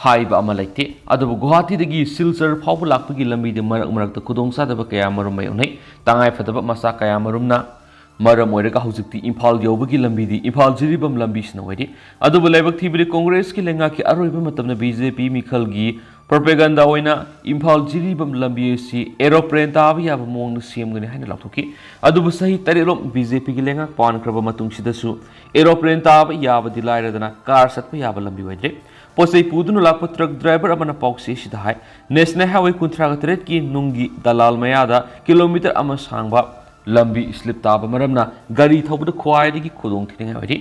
ꯍꯥꯏꯕ ꯑꯃ ꯂꯩꯇꯦ꯫ ꯑꯗꯨꯕꯨ ꯒꯨꯋꯥꯍꯥꯇꯤꯗꯒꯤ ꯁꯤꯜꯆꯔ ꯐꯥꯎꯕ ꯂꯥꯛꯄꯒꯤ ꯂꯝꯕꯤꯗ ꯃꯔꯛ ꯃꯔꯛꯇ ꯈꯨꯗꯣꯡꯆꯥꯗꯕ ꯀꯌꯥ ꯃꯔꯨꯝ ꯃꯥꯌꯣꯛꯅꯩ꯫ ꯇꯉꯥꯏ ꯐꯗꯕ ꯃꯆꯥꯛ ꯀꯌꯥ ꯃꯔꯨꯝꯅ ꯃꯔꯝ ꯑꯣꯏꯔꯒ ꯍꯧꯖꯤꯛꯇꯤ ꯏꯝꯐꯥꯜ ꯌꯧꯕꯒꯤ ꯂꯝꯕꯤꯗꯤ ꯏꯝꯐꯥꯜ ꯖꯤꯔꯤꯕꯥꯝ ꯂꯝꯕꯤꯁꯤꯅ ꯑꯣꯏꯔꯤ꯫ ꯑꯗꯨꯕꯨ ꯂꯥꯏꯕꯛ ꯊꯤꯕꯗꯤ ꯀꯣꯡꯒ꯭ꯔꯦꯁꯀꯤ ꯂꯩꯉꯥꯛꯀꯤ ꯑꯔꯣꯏꯕ ꯃꯇꯝꯗ ꯕꯤ ꯖꯦ ꯄꯤ ꯃꯤꯈꯜꯒꯤ ꯄ꯭ꯔꯣꯄꯦꯒꯟꯗꯥ ꯑꯣꯏꯅ ꯏꯝꯐꯥꯜ ꯖꯤꯔꯤꯕꯥꯝ ꯂꯝꯕꯤ ꯑꯁꯤ ꯑꯦꯔꯣꯄ꯭ꯂꯦꯟ ꯇꯥꯕ ꯌꯥꯕ ꯃꯑꯣꯡꯗ ꯁꯦꯝꯒꯅꯤ ꯍꯥꯏꯅ ꯂꯥꯎꯊꯣꯛꯈꯤ꯫ ꯑꯗꯨꯕꯨ ꯆꯍꯤ ꯇꯔꯦꯠꯂꯣꯝ ꯕꯤ ꯖꯦ ꯄꯤꯒꯤ ꯂꯩꯉꯥꯛ ꯄꯥꯟꯈ꯭ꯔꯕ ꯃꯇꯨꯡꯁꯤꯗꯁꯨ ꯑꯦꯔꯣꯄ꯭ꯂꯦꯟ ꯇꯥꯕ ꯌꯥꯕꯗꯤ ꯂꯥꯏꯔꯗꯅ ꯀꯥꯔ ꯆꯠꯄ ꯌꯥꯕ ꯂꯝꯕꯤ ꯑꯣꯏꯗ꯭ꯔꯦ꯫ ꯄꯣꯠ ꯆꯩ ꯄꯨꯗꯨꯅ ꯂꯥꯛꯄ ꯇ꯭ꯔꯛ ꯗ꯭ꯔꯥꯏꯚꯔ ꯑꯃꯅ ꯄꯥꯎꯆꯦ ꯑꯁꯤꯗ ꯍꯥꯏ, ꯅꯦꯁꯅꯦꯜ ꯍꯥꯏꯋꯦ ꯀꯨꯟꯊ꯭ꯔꯥꯒ ꯇꯔꯦꯠꯀꯤ ꯅꯨꯡꯒꯤ ꯗꯂꯥꯜ ꯃꯌꯥꯗ ꯀꯤꯂꯣꯃꯤꯇꯔ ꯑꯃ ꯁꯥꯡꯕ ꯂꯝꯕꯤ ꯁ꯭ꯂꯤꯞ ꯇꯥꯕ ꯃꯔꯝꯅ ꯒꯥꯔꯤ ꯊꯧꯕꯗ ꯈ꯭ꯋꯥꯏꯗꯒꯤ ꯈꯨꯗꯣꯡꯊꯤꯅꯤꯡꯉꯥꯏ ꯑꯣꯏꯔꯤ꯫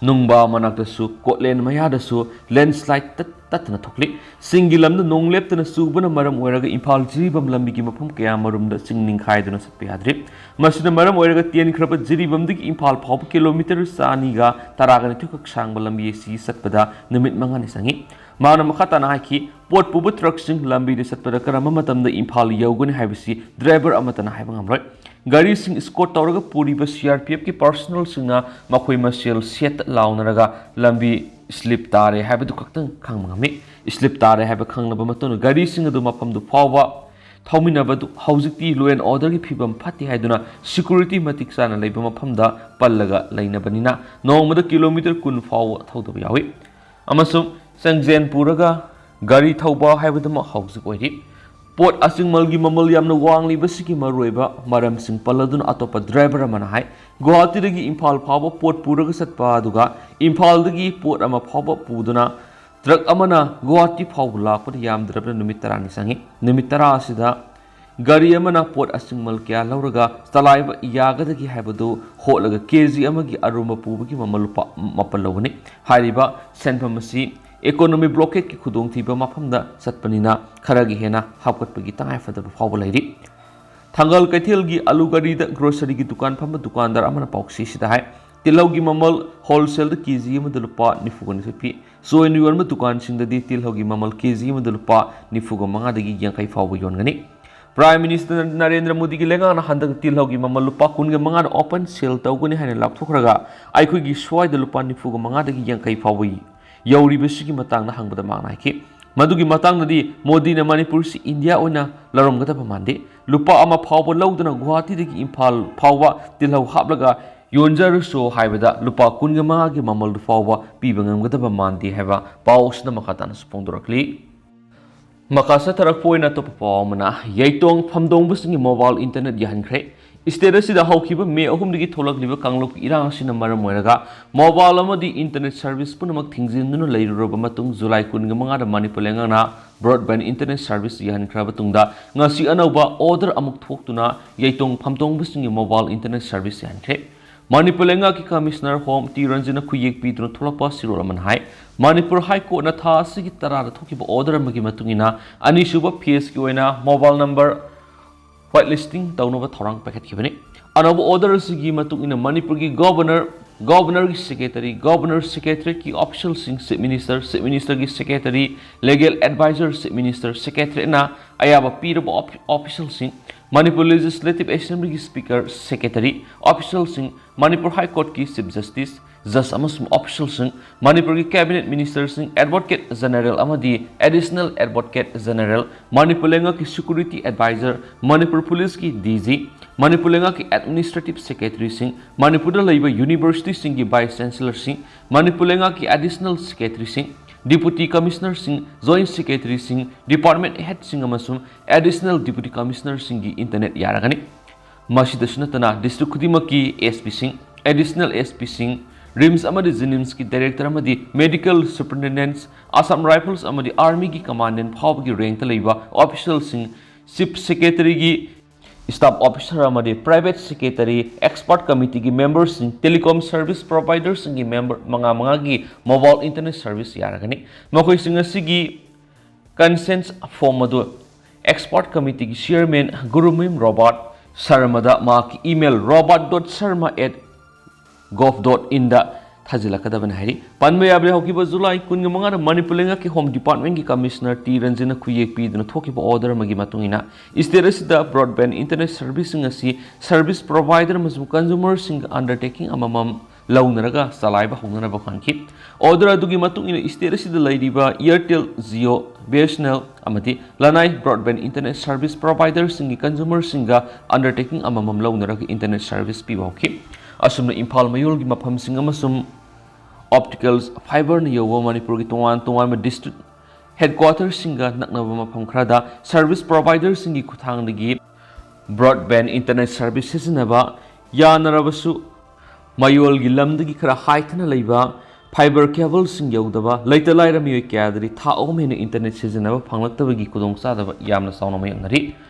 ꯅꯨꯡꯕꯥ ꯃꯅꯥꯛꯇꯁꯨ ꯀꯣꯠꯂꯦꯟ ꯃꯌꯥꯗꯁꯨ ꯂꯦꯟꯁ꯭ꯂꯥꯏꯗ ꯇꯠ-, ꯇꯠꯇꯅ ꯊꯣꯛꯂꯤ꯫ ꯆꯤꯡꯒꯤ ꯂꯝꯗ ꯅꯣꯡ ꯂꯦꯞꯇꯅ ꯆꯨꯕꯅ ꯃꯔꯝ ꯑꯣꯏꯔꯒ ꯏꯝꯐꯥꯜ ꯖꯤꯔꯤꯕꯥꯝ ꯂꯝꯕꯤꯒꯤ ꯃꯐꯝ ꯀꯌꯥ ꯃꯔꯨꯝꯗ ꯆꯤꯡ ꯅꯤꯡꯈꯥꯏꯗꯨꯅ ꯆꯠꯄ ꯌꯥꯗ꯭ꯔꯤ꯫ ꯃꯁꯤꯅ ꯃꯔꯝ ꯑꯣꯏꯔꯒ ꯇꯦꯟꯈ꯭ꯔꯕ ꯖꯤꯔꯤꯕꯥꯝꯗꯒꯤ ꯏꯝꯐꯥꯜ ꯐꯥꯎꯕ ꯀꯤꯂꯣꯃꯤꯇꯔ ꯆꯥꯅꯤꯒ ꯇꯔꯥꯒ ꯅꯤꯊꯣꯏꯈꯛ ꯁꯥꯡꯕ ꯂꯝꯕꯤ ꯑꯁꯤ ꯆꯠꯄꯗ ꯅꯨꯃꯤꯠ ꯃꯉꯥꯅꯤ ꯆꯪꯏ꯫ ꯃꯍꯥꯛꯅ ꯃꯈꯥ ꯇꯥꯅ ꯍꯥꯏꯈꯤ, ꯄꯣꯠ ꯄꯨꯕ ꯇ꯭ꯔꯛꯁꯤꯡ ꯂꯝꯕꯤꯗ ꯆꯠꯄꯗ ꯀꯔꯝꯕ ꯃꯇꯝꯗ ꯏꯝꯐꯥꯜ ꯌꯧꯒꯅꯤ ꯍꯥꯏꯕꯁꯤ ꯗ꯭ꯔꯥꯏꯚꯔ ꯑꯃꯠꯇꯅ ꯍꯥꯏꯕ ꯉꯝꯂꯣꯏ꯫ ꯒꯥꯔꯤꯁꯤꯡ ꯏꯁꯀꯣꯔꯠ ꯇꯧꯔꯒ ꯄꯨꯔꯤꯕ ꯁꯤ ꯑꯥꯔ ꯄꯤ ꯑꯦꯐꯀꯤ ꯄꯥꯔꯁꯣꯅꯦꯜꯁꯤꯡꯅ ꯃꯈꯣꯏ ꯃꯁꯦꯜ ꯁꯦꯠ ꯂꯥꯎꯅꯔꯒ ꯂꯝꯕꯤ ꯁ꯭ꯂꯤꯞ ꯇꯥꯔꯦ ꯍꯥꯏꯕꯗꯨ ꯈꯛꯇꯪ ꯈꯪꯕ ꯉꯝꯃꯤ꯫ ꯁ꯭ꯂꯤꯞ ꯇꯥꯔꯦ ꯍꯥꯏꯕ ꯈꯪꯂꯕ ꯃꯇꯨꯡꯗ ꯒꯥꯔꯤꯁꯤꯡ ꯑꯗꯨ ꯃꯐꯝꯗꯨ ꯐꯥꯎꯕ ꯊꯧꯃꯤꯟꯅꯕꯗꯨ ꯍꯧꯖꯤꯛꯇꯤ ꯂꯣ ꯑꯦꯟ ꯑꯣꯔꯗꯔꯒꯤ ꯐꯤꯕꯝ ꯐꯠꯇꯦ ꯍꯥꯏꯗꯨꯅ ꯁꯤꯀ꯭ꯌꯨꯔꯤꯇꯤ ꯃꯇꯤꯛ ꯆꯥꯅ ꯂꯩꯕ ꯃꯐꯝꯗ ꯄꯜꯂꯒ ꯂꯩꯅꯕꯅꯤꯅ ꯅꯣꯡꯃꯗ ꯀꯤꯂꯣꯃꯤꯇꯔ ꯀꯨꯟ ꯐꯥꯎꯕ ꯊꯧꯗꯕ ꯌꯥꯎꯏ꯫ ꯑꯃꯁꯨꯡ ꯆꯥꯡꯖꯦꯜ ꯄꯨꯔꯒ ꯒꯥꯔꯤ ꯊꯧꯕ ꯍꯥꯏꯕꯗꯨꯃꯛ ꯍꯧꯖꯤꯛ ꯑꯣꯏꯔꯤ꯫ ꯄꯣꯠ ꯑꯆꯤꯡꯃꯜꯒꯤ ꯃꯃꯜ ꯌꯥꯝꯅ ꯋꯥꯡꯂꯤꯕꯁꯤꯒꯤ ꯃꯔꯨꯑꯣꯏꯕ ꯃꯔꯝꯁꯤꯡ ꯄꯜꯂꯗꯨꯅ ꯑꯇꯣꯞꯄ ꯗ꯭ꯔꯥꯏꯚꯔ ꯑꯃꯅ ꯍꯥꯏ, ꯒꯨꯋꯥꯍꯥꯇꯤꯗꯒꯤ ꯏꯝꯐꯥꯜ ꯐꯥꯎꯕ ꯄꯣꯠ ꯄꯨꯔꯒ ꯆꯠꯄ ꯑꯗꯨꯒ ꯏꯝꯐꯥꯜꯗꯒꯤ ꯄꯣꯠ ꯑꯃ ꯐꯥꯎꯕ ꯄꯨꯗꯨꯅ ꯇ꯭ꯔꯛ ꯑꯃꯅ ꯒꯨꯋꯥꯍꯥꯇꯤ ꯐꯥꯎꯕ ꯂꯥꯛꯄꯗ ꯌꯥꯝꯗ꯭ꯔꯕꯗ ꯅꯨꯃꯤꯠ ꯇꯔꯥꯅꯤ ꯆꯪꯏ꯫ ꯅꯨꯃꯤꯠ ꯇꯔꯥ ꯑꯁꯤꯗ ꯒꯥꯔꯤ ꯑꯃꯅ ꯄꯣꯠ ꯑꯆꯤꯡꯃꯜ ꯀꯌꯥ ꯂꯧꯔꯒ ꯆꯂꯥꯏꯕ ꯌꯥꯒꯗꯒꯦ ꯍꯥꯏꯕꯗꯨ ꯍꯣꯠꯂꯒ ꯀꯦ ꯖꯤ ꯑꯃꯒꯤ ꯑꯔꯨꯝꯕ ꯄꯨꯕꯒꯤ ꯃꯃꯜ ꯂꯨꯄꯥ ꯃꯥꯄꯜ ꯂꯧꯒꯅꯤ꯫ ꯍꯥꯏꯔꯤꯕ ꯁꯦꯟꯐꯝ ꯑꯁꯤ economic blockade ꯀꯤ ꯈꯨꯗꯣꯡꯊꯤꯕ ꯃꯐꯝꯗ ꯆꯠꯄꯅꯤꯅ ꯈꯔꯒ ꯍꯦꯟꯅ ꯍꯥꯞꯀꯠꯄꯒꯤ ꯇꯉꯥꯏꯐꯗꯕ ꯐꯥꯎꯕ ꯂꯩꯔꯤ꯫ ꯊꯥꯡꯒꯜ ꯀꯩꯊꯦꯜꯒꯤ ꯑꯂꯨ ꯒꯥꯔꯤꯗ grocery ꯒꯤ ꯗꯨꯀꯥꯟ ꯐꯝꯕ ꯗꯨꯀꯥꯟꯗꯥꯔ ꯑꯃꯅ ꯄꯥꯎꯆꯦꯁꯤꯗ ꯍꯥꯏ, ꯇꯤꯜꯍꯧꯒꯤ ꯃꯃꯜ wholesale ꯗ ꯀꯦ ꯖꯤ ꯑꯃꯗ ꯂꯨꯄꯥ ꯅꯤꯐꯨꯒ ꯅꯤꯊꯣꯏ ꯄꯤ꯫ ꯆꯣꯏꯅ ꯌꯣꯟꯕ ꯗꯨꯀꯥꯟꯁꯤꯡꯗꯗꯤ ꯇꯤꯜꯍꯧꯒꯤ ꯃꯃꯜ ꯀꯦ ꯖꯤ ꯑꯃꯗ ꯂꯨꯄꯥ ꯅꯤꯐꯨꯒ ꯃꯉꯥꯗꯒꯤ ꯌꯥꯡꯈꯩ ꯐꯥꯎꯕ ꯌꯣꯟꯒꯅꯤ꯫ Prime Minister ꯅꯔꯦꯟꯗ꯭ꯔ ꯃꯣꯗꯤꯒꯤ ꯂꯩꯉꯥꯛꯅ ꯍꯟꯗꯛ ꯇꯤꯜꯍꯧꯒꯤ ꯃꯃꯜ ꯂꯨꯄꯥ ꯀꯨꯟꯒ ꯃꯉꯥꯗ open sale ꯇꯧꯒꯅꯤ ꯍꯥꯏꯅ ꯂꯥꯎꯊꯣꯛꯈ꯭ꯔꯒ, ꯑꯩꯈꯣꯏꯒꯤ ꯁ꯭ꯋꯥꯏꯗ ꯂꯨꯄꯥ ꯅꯤꯐꯨꯒ ꯃꯉꯥꯗꯒꯤ ꯌꯥꯡꯈꯩ ꯐꯥꯎꯕ ꯌꯧꯔꯤꯕꯁꯤꯒꯤ ꯃꯇꯥꯡꯗ ꯍꯪꯕꯗ ꯃꯍꯥꯛꯅ ꯍꯥꯏꯈꯤ, ꯃꯗꯨꯒꯤ ꯃꯇꯥꯡꯗꯗꯤ ꯃꯣꯗꯤꯅ ꯃꯅꯤꯄꯨꯔꯁꯤ ꯏꯟꯗꯤꯌꯥ ꯑꯣꯏꯅ ꯂꯧꯔꯝꯒꯗꯕ ꯃꯥꯟꯗꯦ꯫ ꯂꯨꯄꯥ ꯑꯃ ꯐꯥꯎꯕ ꯂꯧꯗꯅ ꯒꯨꯋꯥꯍꯥꯇꯤꯗꯒꯤ ꯏꯝꯐꯥꯜ ꯐꯥꯎꯕ ꯇꯤꯜꯍꯧ ꯍꯥꯞꯂꯒ ꯌꯣꯟꯖꯔꯁꯨ ꯍꯥꯏꯕꯗ ꯂꯨꯄꯥ ꯀꯨꯟꯒ ꯃꯉꯥꯒꯤ ꯃꯃꯜꯗꯨ ꯐꯥꯎꯕ ꯄꯤꯕ ꯉꯝꯒꯗꯕ ꯃꯥꯟꯗꯦ ꯍꯥꯏꯕ ꯄꯥꯎ ꯑꯁꯤꯅ ꯃꯈꯥ ꯇꯥꯅꯁꯨ ꯐꯣꯡꯗꯣꯔꯛꯂꯤ꯫ ꯃꯈꯥ ꯆꯠꯊꯔꯛꯄ ꯑꯣꯏꯅ ꯑꯇꯣꯞꯄ ꯄꯥꯎ ꯑꯃꯅ, ꯌꯩꯇꯣꯡ ꯐꯝꯗꯣꯡꯕꯁꯤꯡꯒꯤ mobile internet ꯌꯥꯍꯟꯈ꯭ꯔꯦ꯫ State ꯑꯁꯤꯗ ꯍꯧꯈꯤꯕ ꯃꯦ ꯑꯍꯨꯝꯗꯒꯤ ꯊꯣꯛꯂꯛꯂꯤꯕ ꯀꯥꯡꯂꯨꯞꯀꯤ ꯏꯔꯥꯡ ꯑꯁꯤꯅ ꯃꯔꯝ ꯑꯣꯏꯔꯒ mobile ꯑꯃꯗꯤ internet service ꯄꯨꯝꯅꯃꯛ ꯊꯤꯡꯖꯤꯟꯗꯨꯅ ꯂꯩꯔꯨꯔꯕ ꯃꯇꯨꯡ, ꯖꯨꯂꯥꯏ ꯀꯨꯟꯒ ꯃꯉꯥꯗ ꯃꯅꯤꯄꯨꯔ ꯂꯩꯉꯥꯛꯅ broadband internet service ꯌꯥꯍꯟꯈ꯭ꯔꯕ ꯇꯨꯡꯗ, ꯉꯁꯤ ꯑꯅꯧꯕ order ꯑꯃꯨꯛ ꯊꯣꯛꯇꯨꯅ ꯌꯩꯇꯣꯡ ꯐꯝꯗꯣꯡꯕꯁꯤꯡꯒꯤ mobile internet service ꯌꯥꯍꯟꯈ꯭ꯔꯦ꯫ ꯃꯅꯤꯄꯨꯔ ꯂꯩꯉꯥꯛꯀꯤ Commissioner Home ꯇꯤ ꯔꯟꯖꯟꯅ ꯈꯨꯌꯦꯛ ꯄꯤꯗꯨꯅ ꯊꯣꯛꯂꯛꯄ ꯆꯦꯔꯣꯜ ꯑꯃꯅ ꯍꯥꯏ, ꯃꯅꯤꯄꯨꯔ High Court ꯅ ꯊꯥ ꯑꯁꯤꯒꯤ ꯇꯔꯥꯗ ꯊꯣꯛꯈꯤꯕ order ꯑꯃꯒꯤ ꯃꯇꯨꯡ ꯏꯟꯅ, ꯑꯅꯤꯁꯨꯕ phase ꯀꯤ ꯑꯣꯏꯅ mobile number whitelisting ꯇꯧꯅꯕ ꯊꯧꯔꯥꯡ ꯄꯥꯏꯈꯠꯈꯤꯕꯅꯤ꯫ ꯑꯅꯧꯕ order ꯑꯁꯤꯒꯤ ꯃꯇꯨꯡ ꯏꯟꯅ ꯃꯅꯤꯄꯨꯔꯒꯤ Governor, Governor ꯒꯤ Secretary, Governor Secretariat ꯀꯤ official ꯁꯤꯡ, Chief Minister, Chief Minister ꯒꯤ Secretary, Legal Advisor, Chief Minister Secretariat ꯅ ꯑꯌꯥꯕ ꯄꯤꯔꯕ op-, official ꯁꯤꯡ, ꯃꯅꯤꯄꯨꯔ Legislative Assembly ꯒꯤ Speaker, Secretary, official ꯁꯤꯡ, ꯃꯅꯤꯄꯨꯔ High Court ꯀꯤ Chief Justice, Judge ꯑꯃꯁꯨꯡ official ꯁꯤꯡ, ꯃꯅꯤꯄꯨꯔꯒꯤ Cabinet Minister ꯁꯤꯡ, Advocate General ꯑꯃꯗꯤ Additional Advocate General, ꯃꯅꯤꯄꯨꯔ ꯂꯩꯉꯥꯛꯀꯤ Security Advisor, ꯃꯅꯤꯄꯨꯔ Police ꯀꯤ D G, ꯃꯅꯤꯄꯨꯔ ꯂꯩꯉꯥꯛꯀꯤ Administrative Secretary ꯁꯤꯡ, ꯃꯅꯤꯄꯨꯔꯗ ꯂꯩꯕ University ꯁꯤꯡꯒꯤ Vice Chancellor ꯁꯤꯡ, ꯃꯅꯤꯄꯨꯔ ꯂꯩꯉꯥꯛꯀꯤ Additional Secretary ꯁꯤꯡ, Deputy Commissioner ꯁꯤꯡ, Joint Secretary ꯁꯤꯡ, Department Head ꯁꯤꯡ ꯑꯃꯁꯨꯡ Additional Deputy Commissioner ꯁꯤꯡꯒꯤ internet ꯌꯥꯔꯒꯅꯤ꯫ ꯃꯁꯤꯗꯁꯨ ꯅꯠꯇꯅ district ꯈꯨꯗꯤꯡꯃꯛꯀꯤ S P ꯁꯤꯡ, Additional S P ꯁꯤꯡ, RIMS ꯑꯃꯗꯤ JNIMS ꯀꯤ Director ꯑꯃꯗꯤ Medical Superintendents, Assam Rifles ꯑꯃꯗꯤ Army ꯒꯤ Commandant ꯐꯥꯎꯕꯒꯤ rank ꯇ ꯂꯩꯕ official ꯁꯤꯡ, Chief Secretary ꯒꯤ staff officer ꯑꯃꯗꯤ private secretary, expert committeeꯒꯤ memberꯁꯤꯡ, telecom service providerꯁꯤꯡꯒꯤ member ꯃꯉꯥ ꯃꯉꯥꯒꯤ mobile internet service ꯌꯥꯔꯒꯅꯤ꯫ ꯃꯈꯣꯏꯁꯤꯡ ꯑꯁꯤꯒꯤ consent form ꯑꯗꯨ expert committeeꯒꯤ chairman ꯒꯨꯔꯨꯃꯌꯨꯝ ꯔꯣꯕꯥꯔꯠ ꯁꯔꯃꯗ ꯃꯍꯥꯛꯀꯤ email robert dot sarma at gov dot inꯗ ꯊꯥꯖꯤꯜꯂꯛꯀꯗꯕꯅꯤ ꯍꯥꯏꯔꯤ꯫ ꯄꯟꯕ ꯌꯥꯕꯗꯤ, ꯍꯧꯈꯤꯕ July ꯀꯨꯟꯃꯉꯥꯗ ꯃꯅꯤꯄꯨꯔ ꯂꯩꯉꯥꯛꯀꯤ Home Departmentꯀꯤ Commissioner ꯇꯤ ꯔꯟꯖꯟꯅ ꯈꯨꯌꯦꯛ ꯄꯤꯗꯨꯅ ꯊꯣꯛꯈꯤꯕ order ꯑꯃꯒꯤ ꯃꯇꯨꯡ ꯏꯟꯅ, state ꯑꯁꯤꯗ broadband internet serviceꯁꯤꯡ ꯑꯁꯤ service provider ꯑꯃꯁꯨꯡ consumerꯁꯤꯡꯒ undertaking ꯑꯃꯃꯝ ꯂꯧꯅꯔꯒ ꯆꯂꯥꯏꯕ ꯍꯧꯅꯅꯕ ꯍꯣꯠꯅꯈꯤ꯫ Order ꯑꯗꯨꯒꯤ ꯃꯇꯨꯡ ꯏꯟꯅ, state ꯑꯁꯤꯗ ꯂꯩꯔꯤꯕ Airtel, Jio, BSNL ꯑꯃꯗꯤ ꯂꯅꯥꯏ broadband internet service providerꯁꯤꯡꯒꯤ consumerꯁꯤꯡꯒ undertaking ꯑꯃꯃꯝ ꯂꯧꯅꯔꯒ internet service ꯄꯤꯕ ꯍꯧꯈꯤ꯫ ꯑꯁꯨꯝꯅ ꯏꯝꯐꯥꯜ ꯃꯌꯣꯜꯒꯤ ꯃꯐꯝꯁꯤꯡ ꯑꯃꯁꯨꯡ optical fiberꯅ ꯌꯧꯕ ꯃꯅꯤꯄꯨꯔꯒꯤ ꯇꯣꯉꯥꯟ ꯇꯣꯉꯥꯟꯕ district headquarterꯁꯤꯡꯒ ꯅꯛꯅꯕ ꯃꯐꯝ ꯈꯔꯗ service providerꯁꯤꯡꯒꯤ ꯈꯨꯠꯊꯥꯡꯗꯒꯤ broadband internet service ꯁꯤꯖꯤꯟꯅꯕ ꯌꯥꯅꯔꯕꯁꯨ, ꯃꯌꯣꯜꯒꯤ ꯂꯝꯗꯒꯤ ꯈꯔ ꯍꯥꯏꯊꯅ ꯂꯩꯕ fiber cableꯁꯤꯡ ꯌꯧꯗꯕ ꯂꯩꯇ ꯂꯥꯏꯔ ꯃꯤꯑꯣꯏ ꯀꯌꯥꯗꯗꯤ ꯊꯥ ꯑꯍꯨꯝ ꯍꯦꯟꯅ internet ꯁꯤꯖꯤꯟꯅꯕ ꯐꯪꯂꯛꯇꯕꯒꯤ ꯈꯨꯗꯣꯡꯆꯥꯗꯕ ꯌꯥꯝꯅ ꯆꯥꯎꯅ ꯃꯥꯌꯣꯛꯅꯔꯤ꯫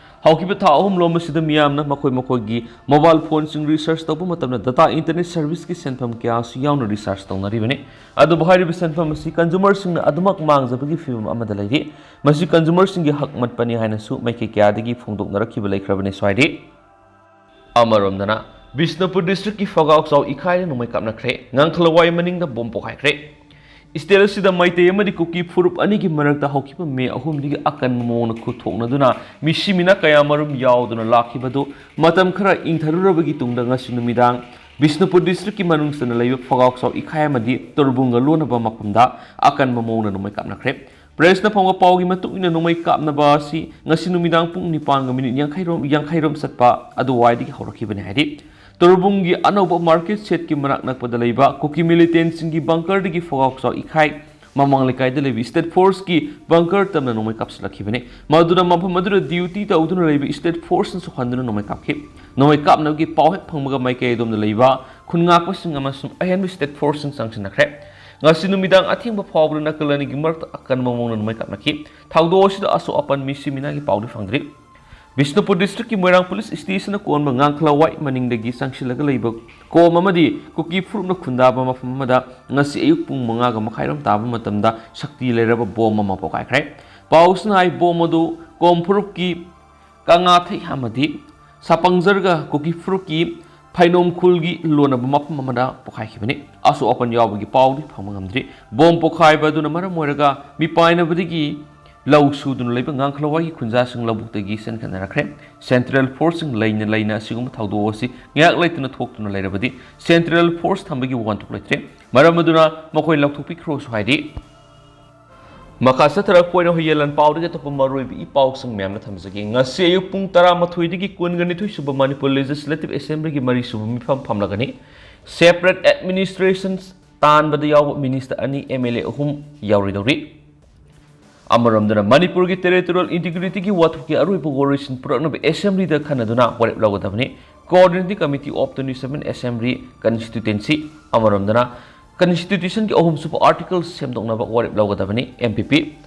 ꯍꯧꯈꯤꯕ ꯊꯥ ꯑꯍꯨꯝ ꯂꯣꯝ ꯑꯁꯤꯗ ꯃꯤꯌꯥꯝꯅ ꯃꯈꯣꯏ ꯃꯈꯣꯏꯒꯤ mobile phoneꯁꯤꯡ recharge ꯇꯧꯕ ꯃꯇꯝꯗ data internet serviceꯀꯤ ꯁꯦꯟꯐꯝ ꯀꯌꯥꯁꯨ ꯌꯥꯎꯅ recharge ꯇꯧꯅꯔꯤꯕꯅꯤ꯫ ꯑꯗꯨꯕꯨ ꯍꯥꯏꯔꯤꯕ ꯁꯦꯟꯐꯝ ꯑꯁꯤ consumerꯁꯤꯡꯅ ꯑꯗꯨꯃꯛ ꯃꯥꯡꯖꯕꯒꯤ ꯐꯤꯕꯝ ꯑꯃꯗ ꯂꯩꯔꯤ꯫ ꯃꯁꯤ consumerꯁꯤꯡꯒꯤ ꯍꯛ ꯃꯠꯄꯅꯤ ꯍꯥꯏꯅꯁꯨ ꯃꯥꯏꯀꯩ ꯀꯌꯥꯗꯒꯤ ꯐꯣꯡꯗꯣꯛꯅꯔꯛꯈꯤꯕ ꯂꯩꯈ꯭ꯔꯕꯅꯤ꯫ ꯁ꯭ꯋꯥꯏꯗꯤ ꯑꯃꯔꯣꯝꯗꯅ, ꯕꯤꯁꯅꯨꯄꯨꯔ districtꯀꯤ ꯐꯒꯥꯎꯆꯥꯎ ꯏꯈꯥꯏꯗ ꯅꯣꯡꯃꯩ ꯀꯥꯞꯅꯈ꯭ꯔꯦ꯫ ꯉꯥꯡꯈꯂꯋꯥꯏ ꯃꯅꯤꯡꯗ bomb ꯄꯣꯈꯥꯏꯈ꯭ꯔꯦ꯫ State ꯑꯁꯤꯗ ꯃꯩꯇꯩ ꯑꯃꯗꯤ ꯀꯨꯀꯤ ꯐꯨꯔꯨꯞ ꯑꯅꯤꯒꯤ ꯃꯔꯛꯇ ꯍꯧꯈꯤꯕ ꯃꯦ ꯑꯍꯨꯝꯗꯒꯤ ꯑꯀꯟꯕ ꯃꯑꯣꯡꯗ ꯈꯨꯠꯊꯣꯛꯅꯗꯨꯅ ꯃꯤꯁꯤ ꯃꯤꯅꯥ ꯀꯌꯥꯃꯔꯨꯝ ꯌꯥꯎꯗꯨꯅ ꯂꯥꯛꯈꯤꯕꯗꯨ ꯃꯇꯝ ꯈꯔ ꯏꯪꯊꯔꯨꯔꯕꯒꯤ ꯇꯨꯡꯗ ꯉꯁꯤ ꯅꯨꯃꯤꯗꯥꯡ ꯕꯤꯁꯅꯨꯄꯨꯔ districtꯀꯤ ꯃꯅꯨꯡ ꯆꯟꯅ ꯂꯩꯕ ꯐꯒꯥꯎꯆꯥꯎ ꯏꯈꯥꯏ ꯑꯃꯗꯤ ꯇꯣꯔꯕꯨꯡꯒ ꯂꯣꯟꯅꯕ ꯃꯐꯝꯗ ꯑꯀꯟꯕ ꯃꯑꯣꯡꯗ ꯅꯣꯡꯃꯩ ꯀꯥꯞꯅꯈ꯭ꯔꯦ꯫ Pressꯅ ꯐꯪꯕ ꯄꯥꯎꯒꯤ ꯃꯇꯨꯡ ꯏꯟꯅ, ꯅꯣꯡꯃꯩ ꯀꯥꯞꯅꯕ ꯑꯁꯤ ꯉꯁꯤ ꯅꯨꯃꯤꯗꯥꯡ ꯄꯨꯡ ꯅꯤꯄꯥꯟꯒ minute ꯌꯥꯡꯈꯩ ꯔꯣꯝ, ꯌꯥꯡꯈꯩ ꯔꯣꯝ ꯆꯠꯄ ꯑꯗꯨꯋꯥꯏꯗꯒꯤ ꯍꯧꯔꯛꯈꯤꯕꯅꯤ ꯍꯥꯏꯔꯤ꯫ ꯇꯣꯔꯕꯨꯡꯒꯤ ꯑꯅꯧꯕ market shedꯀꯤ ꯃꯅꯥꯛ ꯅꯛꯄꯗ ꯂꯩꯕ ꯀꯨꯀꯤ militantꯁꯤꯡꯒꯤ bunkerꯗꯒꯤ ꯐꯒꯥꯎꯆꯥꯎ ꯏꯈꯥꯏ ꯃꯃꯥꯡ ꯂꯩꯀꯥꯏꯗ ꯂꯩꯕ state forceꯀꯤ bunker ꯇꯝꯅ ꯅꯣꯡꯃꯩ ꯀꯥꯞꯁꯤꯜꯂꯛꯈꯤꯕꯅꯤ꯫ ꯃꯗꯨꯅ ꯃꯐꯝ ꯑꯗꯨꯗ duty ꯇꯧꯗꯨꯅ ꯂꯩꯕ state forceꯅꯁꯨ ꯍꯟꯗꯨꯅ ꯅꯣꯡꯃꯩ ꯀꯥꯞꯈꯤ꯫ ꯅꯣꯡꯃꯩ ꯀꯥꯞꯅꯕꯒꯤ ꯄꯥꯎ ꯍꯦꯛ ꯐꯪꯕꯒ ꯃꯥꯏꯀꯩ ꯑꯗꯣꯝꯗ ꯂꯩꯕ ꯈꯨꯟ ꯉꯥꯛꯄꯁꯤꯡ ꯑꯃꯁꯨꯡ ꯑꯍꯦꯟꯕ state forceꯁꯤꯡ ꯆꯪꯁꯤꯟꯅꯈ꯭ꯔꯦ꯫ ꯉꯁꯤ ꯅꯨꯃꯤꯗꯥꯡ ꯑꯊꯦꯡꯕ ꯐꯥꯎꯕꯗ ꯅꯥꯀꯜ ꯑꯅꯤꯒꯤ ꯃꯔꯛꯇ ꯑꯀꯟꯕ ꯃꯑꯣꯡꯗ ꯅꯣꯡꯃꯩ ꯀꯥꯞꯅꯈꯤ꯫ ꯊꯧꯗꯣꯛ ꯑꯁꯤꯗ ꯑꯁꯣꯛ ꯑꯄꯟ ꯃꯤꯁꯤ ꯃꯤꯅꯥꯒꯤ ꯄꯥꯎꯗꯤ ꯐꯪꯗ꯭ꯔꯤ꯫ ꯕꯤꯁꯅꯨꯄꯨꯔ ꯗꯤꯁꯇ꯭ꯔꯤꯛꯀꯤ ꯃꯣꯏꯔꯥꯡ ꯄꯨꯂꯤꯁ ꯁ꯭ꯇꯦꯁꯟꯅ ꯀꯣꯟꯕ ꯉꯥꯡꯈꯂꯋꯥꯏ ꯃꯅꯤꯡꯗꯒꯤ ꯆꯪꯁꯤꯜꯂꯒ ꯂꯩꯕ ꯀꯣꯝ ꯑꯃꯗꯤ ꯀꯨꯀꯤ ꯐꯨꯔꯨꯞꯅ ꯈꯨꯟꯗꯥꯕ ꯃꯐꯝ ꯑꯃꯗ ꯉꯁꯤ ꯑꯌꯨꯛ ꯄꯨꯡ ꯃꯉꯥꯒ ꯃꯈꯥꯏꯔꯣꯝ ꯇꯥꯕ ꯃꯇꯝꯗ ꯁꯛꯇꯤ ꯂꯩꯔꯕ ꯕꯣꯝ ꯑꯃ ꯄꯣꯈꯥꯏꯈ꯭ꯔꯦ꯫ ꯄꯥꯎꯁꯤꯅ ꯍꯥꯏ, ꯕꯣꯝ ꯑꯗꯨ ꯀꯣꯝ ꯐꯨꯔꯨꯞꯀꯤ ꯀꯪꯉꯥꯊꯩ ꯑꯃꯗꯤ ꯁꯥꯄꯪꯖꯔꯒ ꯀꯨꯀꯤ ꯐꯨꯔꯨꯞꯀꯤ ꯐꯩꯅꯣꯝ ꯈꯨꯜꯒꯤ ꯂꯣꯟꯅꯕ ꯃꯐꯝ ꯑꯃꯗ ꯄꯣꯈꯥꯏꯈꯤꯕꯅꯤ꯫ ꯑꯁꯣꯛ ꯑꯄꯟ ꯌꯥꯎꯕꯒꯤ ꯄꯥꯎꯗꯤ ꯐꯪꯕ ꯉꯝꯗ꯭ꯔꯤ꯫ ꯕꯣꯝ ꯄꯣꯈꯥꯏꯕ ꯑꯗꯨꯅ ꯃꯔꯝ ꯑꯣꯏꯔꯒ ꯃꯤꯄꯥꯏꯅꯕꯗꯒꯤ ꯂꯧ ꯁꯨꯗꯨꯅ ꯂꯩꯕ ꯉꯥꯡꯈꯂꯋꯥꯏꯒꯤ ꯈꯨꯟꯖꯥꯁꯤꯡ ꯂꯧꯕꯨꯛꯇꯒꯤ ꯆꯦꯟꯈꯠꯅꯔꯛꯈ꯭ꯔꯦ꯫ ꯁꯦꯟꯇ꯭ꯔꯦꯜ ꯐꯣꯔꯁꯁꯤꯡ ꯂꯩꯅ ꯂꯩꯅ ꯑꯁꯤꯒꯨꯝꯕ ꯊꯧꯗꯣꯛ ꯑꯁꯤ ꯉꯥꯏꯍꯥꯛ ꯂꯩꯇꯅ ꯊꯣꯛꯇꯨꯅ ꯂꯩꯔꯕꯗꯤ ꯁꯦꯟꯇ꯭ꯔꯦꯜ ꯐꯣꯔꯁ ꯊꯝꯕꯒꯤ ꯋꯥꯍꯟꯊꯣꯛ ꯂꯩꯇ꯭ꯔꯦ꯫ ꯃꯔꯝ ꯑꯗꯨꯅ ꯃꯈꯣꯏ ꯂꯧꯊꯣꯛꯄꯤꯈ꯭ꯔꯣꯁꯨ ꯍꯥꯏꯔꯤ꯫ ꯃꯈꯥ ꯆꯠꯊꯔꯛꯄ ꯑꯣꯏꯅ ꯍꯨꯏꯌꯦꯟ ꯂꯥꯟ ꯄꯥꯎꯗꯒꯤ ꯑꯇꯣꯞꯄ ꯃꯔꯨꯑꯣꯏꯕ ꯏ ꯄꯥꯎꯁꯤꯡ ꯃꯌꯥꯝꯅ ꯊꯝꯖꯒꯦ꯫ ꯉꯁꯤ ꯑꯌꯨꯛ ꯄꯨꯡ ꯇꯔꯥꯃꯥꯊꯣꯏꯗꯒꯤ ꯀꯨꯟꯒ ꯅꯤꯊꯣꯏ ꯁꯨꯕ ꯃꯅꯤꯄꯨꯔ ꯂꯦꯖꯤꯁꯂꯦꯇꯤꯚ ꯑꯦꯁꯦꯝꯕ꯭ꯂꯤꯒꯤ ꯃꯔꯤ ꯁꯨꯕ ꯃꯤꯐꯝ ꯐꯝꯂꯒꯅꯤ꯫ ꯁꯦꯄꯔꯦꯠ ꯑꯦꯗꯃꯤꯅꯤꯁꯇ꯭ꯔꯦꯁꯟ ꯇꯥꯟꯕꯗ ꯌꯥꯎꯕ ꯃꯤꯅꯤꯁꯇꯔ ꯑꯅꯤ, ꯑꯦꯝ ꯑꯦꯜ ꯑꯦ ꯑꯍꯨꯝ ꯌꯥꯎꯔꯣꯏꯗꯧꯔꯤ꯫ ꯑꯃꯔꯣꯝꯗꯅ ꯃꯅꯤꯄꯨꯔꯒꯤ ꯇꯦꯔꯤꯇꯣꯔꯤꯌꯦꯜ ꯏꯟꯇꯤꯒ꯭ꯔꯤꯇꯤꯒꯤ ꯋꯥꯊꯣꯛꯀꯤ ꯑꯔꯣꯏꯕ ꯋꯥꯔꯣꯏꯁꯤꯟ ꯄꯨꯔꯛꯅꯕ ꯑꯦꯁꯦꯝꯕ꯭ꯂꯤꯗ ꯈꯟꯅꯗꯨꯅ ꯋꯥꯔꯦꯞ ꯂꯧꯒꯗꯕꯅꯤ꯫ Coordinating Committee of Twenty Seven Assembly Constituency꯫ ꯑꯃꯔꯣꯝꯗꯅ ꯀꯟꯁꯇꯤꯇ꯭ꯌꯨꯁꯟꯒꯤ ꯑꯍꯨꯝꯁꯨꯕ ꯑꯥꯔꯇꯤꯀꯜ ꯁꯦꯝꯗꯣꯛꯅꯕ ꯋꯥꯔꯦꯞ ꯂꯧꯒꯗꯕꯅꯤ꯫ ꯑꯦꯝ ꯄꯤ ꯄꯤ꯫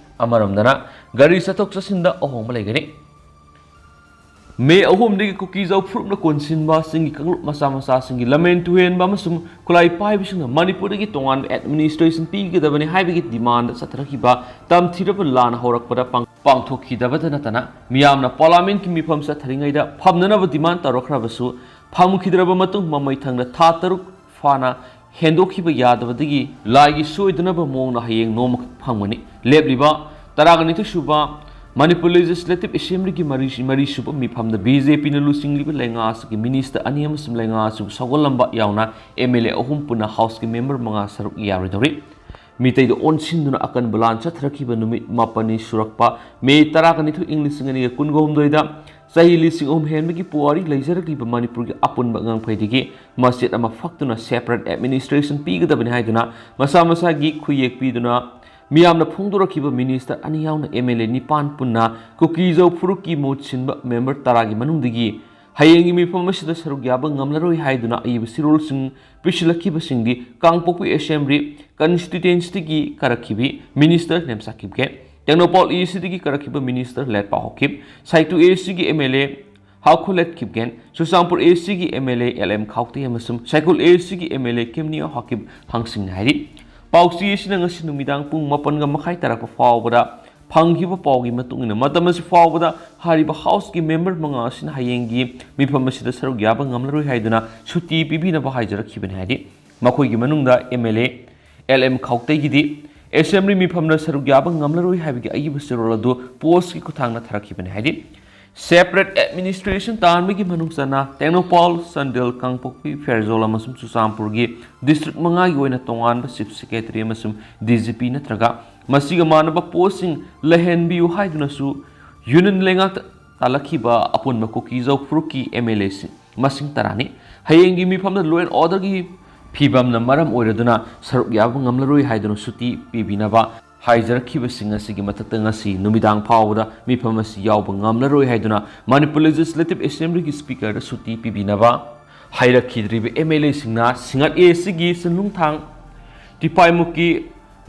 ꯑꯃꯔꯣꯝꯗꯅ ꯒꯥꯔꯤ ꯆꯠꯊꯣꯛ ꯆꯠꯁꯤꯟꯗ ꯑꯍꯣꯡꯕ ꯂꯩꯒꯅꯤ꯫ ꯃꯦ ꯑꯍꯨꯝꯗꯒꯤ ꯀꯨꯀꯤꯖꯥꯎ ꯐꯨꯔꯨꯞꯅ ꯀꯣꯟꯁꯤꯟꯕꯁꯤꯡꯒꯤ ꯀꯥꯡꯂꯨꯞ ꯃꯆꯥ ꯃꯆꯥꯁꯤꯡꯒꯤ ꯂꯃꯦꯟ ꯇꯨꯍꯦꯟꯕ ꯑꯃꯁꯨꯡ ꯈꯨꯠꯂꯥꯏ ꯄꯥꯏꯕꯁꯤꯡꯅ ꯃꯅꯤꯄꯨꯔꯗꯒꯤ ꯇꯣꯉꯥꯟꯕ ꯑꯦꯗꯃꯤꯅꯤꯁꯇ꯭ꯔꯦꯁꯟ ꯄꯤꯒꯗꯕꯅꯤ ꯍꯥꯏꯕꯒꯤ ꯗꯤꯃꯥꯟꯗ ꯆꯠꯊꯔꯛꯈꯤꯕ ꯇꯝꯊꯤꯔꯕ ꯂꯥꯟ ꯍꯧꯔꯛꯄꯗ ꯄꯥꯡ-, ꯄꯥꯡꯊꯣꯛꯈꯤꯗꯕꯇ ꯅꯠꯇꯅ ꯃꯤꯌꯥꯝꯅ ꯄꯥꯔꯂꯥꯃꯦꯟꯠꯀꯤ ꯃꯤꯐꯝ ꯆꯠꯊꯔꯤꯉꯩꯗ ꯐꯝꯅꯅꯕ ꯗꯤꯃꯥꯟ ꯇꯧꯔꯛꯈ꯭ꯔꯕꯁꯨ ꯐꯪꯈꯤꯗ꯭ꯔꯕ ꯃꯇꯨꯡ ꯃꯃꯩ ꯊꯪꯅ ꯊꯥ ꯇꯔꯨꯛ ꯐꯥꯅ ꯍꯦꯟꯗꯣꯛꯈꯤꯕ ꯌꯥꯗꯕꯗꯒꯤ ꯂꯥꯏꯒꯤ ꯁꯣꯏꯗꯅꯕ ꯃꯑꯣꯡꯗ ꯍꯌꯦꯡ ꯅꯣꯡꯃꯈꯛ ꯐꯪꯒꯅꯤ꯫ ꯂꯦꯞꯂꯤꯕ ꯇꯔꯥꯒ ꯅꯤꯊꯣꯏ ꯁꯨꯕ ꯃꯅꯤꯄꯨꯔ ꯂꯦꯖꯤꯁꯂꯦꯇꯤꯚ ꯑꯦꯁꯦꯝꯕ꯭ꯂꯤꯒꯤ ꯃꯔꯤ-, ꯃꯔꯤ ꯁꯨꯕ ꯃꯤꯐꯝꯗ ꯕꯤ ꯖꯦ ꯄꯤꯅ ꯂꯨꯆꯤꯡꯂꯤꯕ ꯂꯩꯉꯥꯛ ꯑꯁꯤꯒꯤ ꯃꯤꯅꯤꯁꯇꯔ ꯑꯅꯤ ꯑꯃꯁꯨꯡ ꯂꯩꯉꯥꯛ ꯑꯁꯤꯕꯨ ꯁꯧꯒꯠꯂꯝꯕ ꯌꯥꯎꯅ ꯑꯦꯝ ꯑꯦꯜ ꯑꯦ ꯑꯍꯨꯝ ꯄꯨꯟꯅ ꯍꯥꯎꯁꯀꯤ ꯃꯦꯝꯕꯔ ꯃꯉꯥ ꯁꯔꯨꯛ ꯌꯥꯔꯣꯏꯗꯧꯔꯤ꯫ ꯃꯤꯇꯩꯗ ꯑꯣꯟꯁꯤꯟꯗꯨꯅ ꯑꯀꯟꯕ ꯂꯥꯟ ꯆꯠꯊꯔꯛꯈꯤꯕ ꯅꯨꯃꯤꯠ ꯃꯥꯄꯟꯅꯤ ꯁꯨꯔꯛꯄ ꯃꯦ ꯇꯔꯥꯒ ꯅꯤꯊꯣꯏ ꯏꯪ ꯂꯤꯁꯤꯡ ꯑꯅꯤꯒ ꯀꯨꯟꯒ ꯍꯨꯝꯗꯣꯏꯗ ꯆꯍꯤ ꯂꯤꯁꯤꯡ ꯑꯍꯨꯝ ꯍꯦꯟꯕꯒꯤ ꯄꯨꯋꯥꯔꯤ ꯂꯩꯖꯔꯛꯂꯤꯕ ꯃꯅꯤꯄꯨꯔꯒꯤ ꯑꯄꯨꯟꯕ ꯑꯉꯥꯡꯈꯩꯗꯒꯤ ꯃꯆꯦꯠ ꯑꯃ ꯐꯛꯇꯨꯅ ꯁꯦꯄꯔꯦꯠ ꯑꯦꯗꯃꯤꯅꯤꯁꯇ꯭ꯔꯦꯁꯟ ꯄꯤꯒꯗꯕꯅꯤ ꯍꯥꯏꯗꯨꯅ ꯃꯁꯥ ꯃꯁꯥꯒꯤ ꯈꯨꯠꯌꯦꯛ ꯄꯤꯗꯨꯅ ꯃꯤꯌꯥꯝꯅ ꯐꯣꯡꯗꯣꯔꯛꯈꯤꯕ ꯃꯤꯅꯤꯁꯇꯔ ꯑꯅꯤ ꯌꯥꯎꯅ ꯑꯦꯝ ꯑꯦꯜ ꯑꯦ ꯅꯤꯄꯥꯟ ꯄꯨꯟꯅ ꯀꯨꯀꯤꯖꯧ ꯐꯨꯔꯨꯞꯀꯤ ꯃꯍꯨꯠ ꯁꯤꯟꯕ ꯃꯦꯝꯕꯔ ꯇꯔꯥꯒꯤ ꯃꯅꯨꯡꯗꯒꯤ ꯍꯌꯦꯡꯒꯤ ꯃꯤꯐꯝ ꯑꯁꯤꯗ ꯁꯔꯨꯛ ꯌꯥꯕ ꯉꯝꯂꯔꯣꯏ ꯍꯥꯏꯗꯨꯅ ꯑꯏꯕ ꯁꯤꯔꯣꯜꯁꯤꯡ ꯄꯤꯁꯤꯜꯂꯛꯈꯤꯕꯁꯤꯡꯗꯤ ꯀꯥꯡꯄꯣꯛꯄꯤ ꯑꯦꯁꯦꯝꯕ꯭ꯂꯤ ꯀꯟꯁꯇꯤꯇ꯭ꯌꯨꯌꯦꯟꯁꯤꯒꯤ ꯀꯥꯔꯛꯈꯤꯕꯤ ꯃꯤꯅꯤꯁꯇꯔ ꯅꯦꯝꯆꯥꯛ ꯀꯤꯞꯒꯦ, ꯇꯦꯡꯅꯧꯄꯥꯜ ꯑꯦ ꯁꯤꯗꯒꯤ ꯀꯥꯔꯛꯈꯤꯕ ꯃꯤꯅꯤꯁꯇꯔ ꯂꯦꯠꯄꯥ ꯍꯥꯀꯤꯞ, ꯁꯥꯏꯇꯨ ꯑꯦ ꯁꯤꯒꯤ M L A Haokholet Kipgen, Churachandpur A ꯁꯤꯒꯤ M L A L M Khaute ꯑꯃꯁꯨꯡ ꯁꯥꯏꯀꯨꯜ ꯑꯦ ꯁꯤꯒꯤ ꯑꯦꯝ ꯑꯦꯜ ꯑꯦ ꯀꯤꯝꯅꯤꯌꯥ ꯍꯥꯀꯤꯞ ꯍꯥꯡꯁꯤꯡꯅ ꯍꯥꯏꯔꯤ꯫ ꯄꯥꯎꯆꯦ ꯑꯁꯤꯅ ꯉꯁꯤ ꯅꯨꯃꯤꯗꯥꯡ ꯄꯨꯡ ꯃꯥꯄꯟꯒ ꯃꯈꯥꯏ ꯇꯥꯔꯛꯄ ꯐꯥꯎꯕꯗ ꯐꯪꯈꯤꯕ ꯄꯥꯎꯒꯤ ꯃꯇꯨꯡ ꯏꯟꯅ, ꯃꯇꯝ ꯑꯁꯤ ꯐꯥꯎꯕꯗ ꯍꯥꯏꯔꯤꯕ ꯍꯥꯎꯁꯀꯤ ꯃꯦꯝꯕꯔ ꯃꯉꯥ ꯑꯁꯤꯅ ꯍꯌꯦꯡꯒꯤ ꯃꯤꯐꯝ ꯑꯁꯤꯗ ꯁꯔꯨꯛ ꯌꯥꯕ ꯉꯝꯂꯔꯣꯏ ꯍꯥꯏꯗꯨꯅ ꯁꯨꯇꯤ ꯄꯤꯕꯤꯅꯕ ꯍꯥꯏꯖꯔꯛꯈꯤꯕꯅꯤ ꯍꯥꯏꯔꯤ꯫ ꯃꯈꯣꯏꯒꯤ ꯃꯅꯨꯡꯗ M L A L M ꯈꯥꯎꯇꯩꯒꯤꯗꯤ ꯑꯦꯁꯦꯝꯕ꯭ꯂꯤ ꯃꯤꯐꯝꯗ ꯁꯔꯨꯛ ꯌꯥꯕ ꯉꯝꯂꯔꯣꯏ ꯍꯥꯏꯕꯒꯤ ꯑꯏꯕ ꯆꯦꯔꯣꯜ ꯑꯗꯨ ꯄꯣꯁꯀꯤ ꯈꯨꯠꯊꯥꯡꯗ ꯊꯥꯔꯛꯈꯤꯕꯅꯤ ꯍꯥꯏꯔꯤ꯫ ꯁꯦꯄꯔꯦꯠ ꯑꯦꯗꯃꯤꯅꯤꯁꯇ꯭ꯔꯦꯁꯟ ꯇꯥꯍꯟꯕꯒꯤ ꯃꯅꯨꯡ ꯆꯟꯅ ꯇꯦꯡꯅꯧꯄꯥꯜ, ꯆꯥꯟꯗꯦꯜ, ꯀꯥꯡꯄꯣꯛꯄꯤ, ꯐꯦꯔꯖꯣꯜ ꯑꯃꯁꯨꯡ ꯆꯨꯔꯆꯥꯟꯄꯨꯔꯒꯤ ꯗꯤꯁꯇ꯭ꯔꯤꯛ ꯃꯉꯥꯒꯤ ꯑꯣꯏꯅ ꯇꯣꯉꯥꯟꯕ ꯆꯤꯐ ꯁꯦꯀ꯭ꯔꯦꯇꯔꯤ ꯑꯃꯁꯨꯡ ꯗꯤ ꯖꯤ ꯄꯤ ꯅꯠꯇ꯭ꯔꯒ ꯃꯁꯤꯒ ꯃꯥꯟꯅꯕ ꯄꯣꯁꯁꯤꯡ ꯂꯩꯍꯟꯕꯤꯌꯨ ꯍꯥꯏꯗꯨꯅꯁꯨ ꯌꯨꯅꯤꯌꯟ ꯂꯩꯉꯥꯛꯇ ꯇꯥꯜꯂꯛꯈꯤꯕ ꯑꯄꯨꯟꯕ ꯀꯨꯀꯤꯖꯧ ꯐꯨꯔꯨꯞꯀꯤ ꯑꯦꯝ ꯑꯦꯜ ꯑꯦꯁꯤꯡ ꯃꯁꯤꯡ ꯇꯔꯥꯅꯤ꯫ ꯍꯌꯦꯡꯒꯤ ꯃꯤꯐꯝꯗ law and orderꯒꯤ ꯐꯤꯕꯝꯅ ꯃꯔꯝ ꯑꯣꯏꯔꯗꯨꯅ ꯁꯔꯨꯛ ꯌꯥꯕ ꯉꯝꯂꯔꯣꯏ ꯍꯥꯏꯗꯨꯅ ꯁꯨꯇꯤ ꯄꯤꯕꯤꯅꯕ ꯍꯥꯏꯖꯔꯛꯈꯤꯕꯁꯤꯡ ꯑꯁꯤꯒꯤ ꯃꯊꯛꯇ ꯉꯁꯤ ꯅꯨꯃꯤꯗꯥꯡ ꯐꯥꯎꯕꯗ ꯃꯤꯐꯝ ꯑꯁꯤ ꯌꯥꯎꯕ ꯉꯝꯂꯔꯣꯏ ꯍꯥꯏꯗꯨꯅ ꯃꯅꯤꯄꯨꯔ ꯂꯦꯖꯤꯁꯂꯦꯇꯤꯚ ꯑꯦꯁꯦꯝꯕ꯭ꯂꯤꯒꯤ ꯁ꯭ꯄꯤꯀꯔꯗ ꯁꯨꯇꯤ ꯄꯤꯕꯤꯅꯕ ꯍꯥꯏꯔꯛꯈꯤꯗ꯭ꯔꯤꯕ ꯑꯦꯝ ꯑꯦꯜ ꯑꯦꯁꯤꯡꯅ ꯁꯤꯡꯉꯠ ꯑꯦ ꯁꯤꯒꯤ ꯆꯤꯡꯅꯨꯡꯊꯥꯡ ꯇꯤꯄꯥꯏꯃꯨꯛꯀꯤ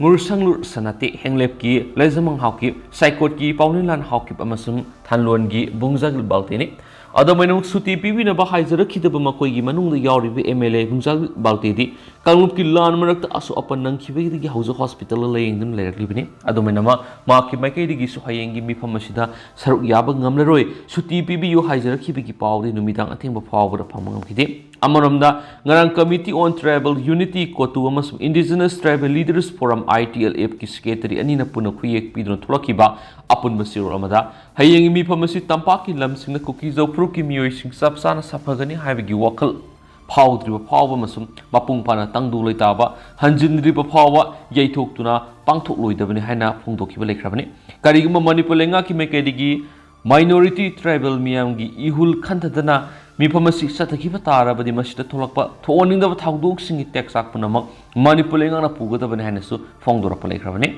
ꯉꯨꯔꯁꯪꯂꯨꯔ ꯁꯅꯥꯇꯦ, ꯍꯦꯡꯂꯦꯞꯀꯤ ꯂꯩꯖꯃꯪ ꯍꯥꯎꯀꯤꯞ, ꯁꯥꯏꯀꯣꯠꯀꯤ ꯄꯥꯎꯅꯤꯂꯥꯟ ꯍꯥꯎꯀꯤꯞ ꯑꯃꯁꯨꯡ ꯊꯥꯟꯂꯣꯟꯒꯤ ꯕꯨꯡꯖꯥꯒꯤꯜ ꯕꯥꯜꯇꯦꯅꯤ꯫ ꯑꯗꯨꯃꯥꯏꯅꯃꯛ ꯁꯨꯇꯤ ꯄꯤꯕꯤꯅꯕ ꯍꯥꯏꯖꯔꯛꯈꯤꯗꯕ ꯃꯈꯣꯏꯒꯤ ꯃꯅꯨꯡꯗ ꯌꯥꯎꯔꯤꯕ ꯑꯦꯝ ꯑꯦꯜ ꯑꯦ ꯕꯨꯡꯖꯥꯒꯤꯜ ꯕꯥꯜꯇꯦꯗꯤ ꯀꯥꯡꯂꯨꯞꯀꯤ ꯂꯥꯟ ꯃꯔꯛꯇ ꯑꯁꯣꯛ ꯑꯄꯟ ꯅꯪꯈꯤꯕꯗꯒꯤ ꯍꯧꯖꯤꯛ ꯍꯣꯁꯄꯤꯇꯥꯜꯗ ꯂꯥꯌꯦꯡꯗꯨꯅ ꯂꯩꯔꯛꯂꯤꯕꯅꯤ꯫ ꯑꯗꯨꯃꯥꯏꯅꯃꯛ ꯃꯍꯥꯛꯀꯤ ꯃꯥꯏꯀꯩꯗꯒꯤꯁꯨ ꯍꯌꯦꯡꯒꯤ ꯃꯤꯐꯝ ꯑꯁꯤꯗ ꯁꯔꯨꯛ ꯌꯥꯕ ꯉꯝꯂꯔꯣꯏ, ꯁꯨꯇꯤ ꯄꯤꯕꯤꯌꯨ ꯍꯥꯏꯖꯔꯛꯈꯤꯕꯒꯤ ꯄꯥꯎꯗꯤ ꯅꯨꯃꯤꯗꯥꯡ ꯑꯊꯦꯡꯕ ꯐꯥꯎꯕꯗ ꯐꯪꯕ ꯉꯝꯈꯤꯗꯦ꯫ ꯑꯃꯔꯣꯝꯗ, ꯉꯔꯥꯡ Committee on Tribal Unity, ꯀꯣꯇꯨ ꯑꯃꯁꯨꯡ Indigenous Tribal Leaders Forum, I T L Fꯀꯤ ꯁꯦꯀ꯭ꯔꯦꯇꯔꯤ ꯑꯅꯤꯅ ꯄꯨꯟꯅ ꯈꯨꯌꯦꯛ ꯄꯤꯗꯨꯅ ꯊꯣꯛꯂꯛꯈꯤꯕ ꯑꯄꯨꯟꯕ ꯆꯦꯔꯣꯜ ꯑꯃꯗ, ꯍꯌꯦꯡꯒꯤ ꯃꯤꯐꯝ ꯑꯁꯤ ꯇꯝꯄꯥꯛꯀꯤ ꯂꯝꯁꯤꯡꯗ ꯀꯨꯀꯤꯖꯧ ꯐꯨꯔꯨꯞꯀꯤ ꯃꯤꯑꯣꯏꯁꯤꯡ ꯆꯞ ꯆꯥꯅ ꯁꯥꯐꯒꯅꯤ ꯍꯥꯏꯕꯒꯤ ꯋꯥꯈꯜ ꯐꯥꯎꯗ꯭ꯔꯤꯕ ꯐꯥꯎꯕ ꯑꯃꯁꯨꯡ ꯃꯄꯨꯡ ꯐꯥꯅ ꯇꯪꯗꯨ ꯂꯩꯇꯥꯕ ꯍꯟꯖꯤꯟꯗ꯭ꯔꯤꯕ ꯐꯥꯎꯕ ꯌꯩꯊꯣꯛꯇꯨꯅ ꯄꯥꯡꯊꯣꯛꯂꯣꯏꯗꯕꯅꯤ ꯍꯥꯏꯅ ꯐꯣꯡꯗꯣꯛꯈꯤꯕ ꯂꯩꯈ꯭ꯔꯕꯅꯤ꯫ ꯀꯔꯤꯒꯨꯝꯕ ꯃꯅꯤꯄꯨꯔ ꯂꯩꯉꯥꯛꯀꯤ ꯃꯥꯏꯀꯩꯗꯒꯤ minority tribal ꯃꯤꯌꯥꯝꯒꯤ ꯏꯍꯨꯜ ꯈꯟꯊꯗꯅ ꯃꯤꯐꯝ ꯑꯁꯤ ꯆꯠꯊꯈꯤꯕ ꯇꯥꯔꯕꯗꯤ, ꯃꯁꯤꯗ ꯊꯣꯛꯂꯛꯄ ꯊꯣꯛꯍꯟꯅꯤꯡꯗꯕ ꯊꯧꯗꯣꯛꯁꯤꯡꯒꯤ ꯇꯦꯛꯆꯥꯛ ꯄꯨꯝꯅꯃꯛ ꯃꯅꯤꯄꯨꯔ ꯂꯩꯉꯥꯛꯅ ꯄꯨꯒꯗꯕꯅꯤ ꯍꯥꯏꯅꯁꯨ ꯐꯣꯡꯗꯣꯔꯛꯄ ꯂꯩꯈ꯭ꯔꯕꯅꯤ꯫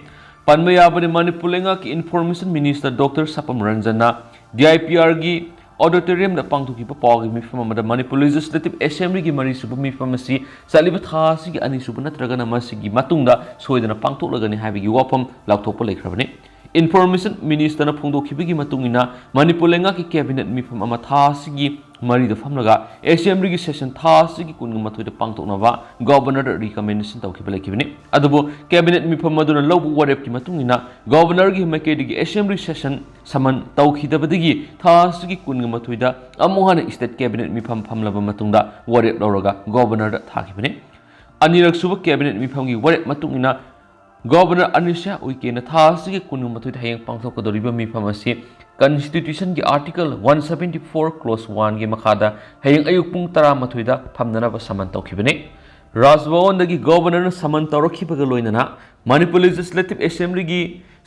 ꯄꯟꯕ ꯌꯥꯕꯅꯤ, ꯃꯅꯤꯄꯨꯔ ꯂꯩꯉꯥꯛꯀꯤ Information Minister Doctor ꯁꯄꯝ ꯔꯟꯖꯟꯅ D I P Rꯒꯤ auditoriumꯗ ꯄꯥꯡꯊꯣꯛꯈꯤꯕ ꯄꯥꯎꯒꯤ ꯃꯤꯐꯝ ꯑꯃꯗ ꯃꯅꯤꯄꯨꯔ Legislative Assemblyꯒꯤ ꯃꯔꯤꯁꯨꯕ ꯃꯤꯐꯝ ꯑꯁꯤ ꯆꯠꯂꯤꯕ ꯊꯥ ꯑꯁꯤꯒꯤ ꯑꯅꯤꯁꯨꯕ ꯅꯠꯇ꯭ꯔꯒꯅ ꯃꯁꯤꯒꯤ ꯃꯇꯨꯡꯗ ꯁꯣꯏꯗꯅ ꯄꯥꯡꯊꯣꯛꯂꯒꯅꯤ ꯍꯥꯏꯕꯒꯤ ꯋꯥꯐꯝ ꯂꯥꯎꯊꯣꯛꯄ ꯂꯩꯈ꯭ꯔꯕꯅꯤ꯫ Information Ministerꯅ ꯐꯣꯡꯗꯣꯛꯈꯤꯕꯒꯤ ꯃꯇꯨꯡ ꯏꯟꯅ, ꯃꯅꯤꯄꯨꯔ ꯂꯩꯉꯥꯛꯀꯤ Cabinet ꯃꯤꯐꯝ ꯑꯃ ꯊꯥ ꯑꯁꯤꯒꯤ ꯃꯔꯤꯗ ꯐꯝꯂꯒ Assemblyꯒꯤ session ꯊꯥ ꯑꯁꯤꯒꯤ ꯀꯨꯟꯒ ꯃꯥꯊꯣꯏꯗ ꯄꯥꯡꯊꯣꯛꯅꯕ Governorꯗ recommendation ꯇꯧꯈꯤꯕ ꯂꯩꯈꯤꯕꯅꯤ꯫ ꯑꯗꯨꯕꯨ Cabinet ꯃꯤꯐꯝ ꯑꯗꯨꯅ ꯂꯧꯕ ꯋꯥꯔꯦꯞꯀꯤ ꯃꯇꯨꯡ ꯏꯟꯅ Governorꯒꯤ ꯃꯥꯏꯀꯩꯗꯒꯤ Assembly session summon ꯇꯧꯈꯤꯗꯕꯗꯒꯤ ꯊꯥ ꯑꯁꯤꯒꯤ ꯀꯨꯟꯒ ꯃꯥꯊꯣꯏꯗ ꯑꯃꯨꯛ ꯍꯟꯅ State Cabinet ꯃꯤꯐꯝ ꯐꯝꯂꯕ ꯃꯇꯨꯡꯗ ꯋꯥꯔꯦꯞ ꯂꯧꯔꯒ Governorꯗ ꯊꯥꯈꯤꯕꯅꯤ꯫ ꯑꯅꯤꯔꯛ ꯁꯨꯕ Cabinet ꯃꯤꯐꯝꯒꯤ ꯋꯥꯔꯦꯞ ꯃꯇꯨꯡ ꯏꯟꯅ Governor ꯑꯅꯤꯁꯥ ꯎꯏꯀꯦꯅ ꯊꯥ ꯑꯁꯤꯒꯤ ꯀꯨꯟꯒ ꯃꯥꯊꯣꯏꯗ ꯍꯌꯦꯡ ꯄꯥꯡꯊꯣꯛꯀꯗꯧꯔꯤꯕ ꯃꯤꯐꯝ ꯑꯁꯤ Constitutionꯒꯤ Article one seventy four Clause oneꯒꯤ ꯃꯈꯥꯗ ꯍꯌꯦꯡ ꯑꯌꯨꯛ ꯄꯨꯡ ꯇꯔꯥꯃꯥꯊꯣꯏꯗ ꯐꯝꯅꯅꯕ summon ꯇꯧꯈꯤꯕꯅꯤ꯫ ꯔꯥꯖ ꯚꯋꯟꯗꯒꯤ Governorꯅ summon ꯇꯧꯔꯛꯈꯤꯕꯒ ꯂꯣꯏꯅꯅ Manipur Legislative Assemblyꯒꯤ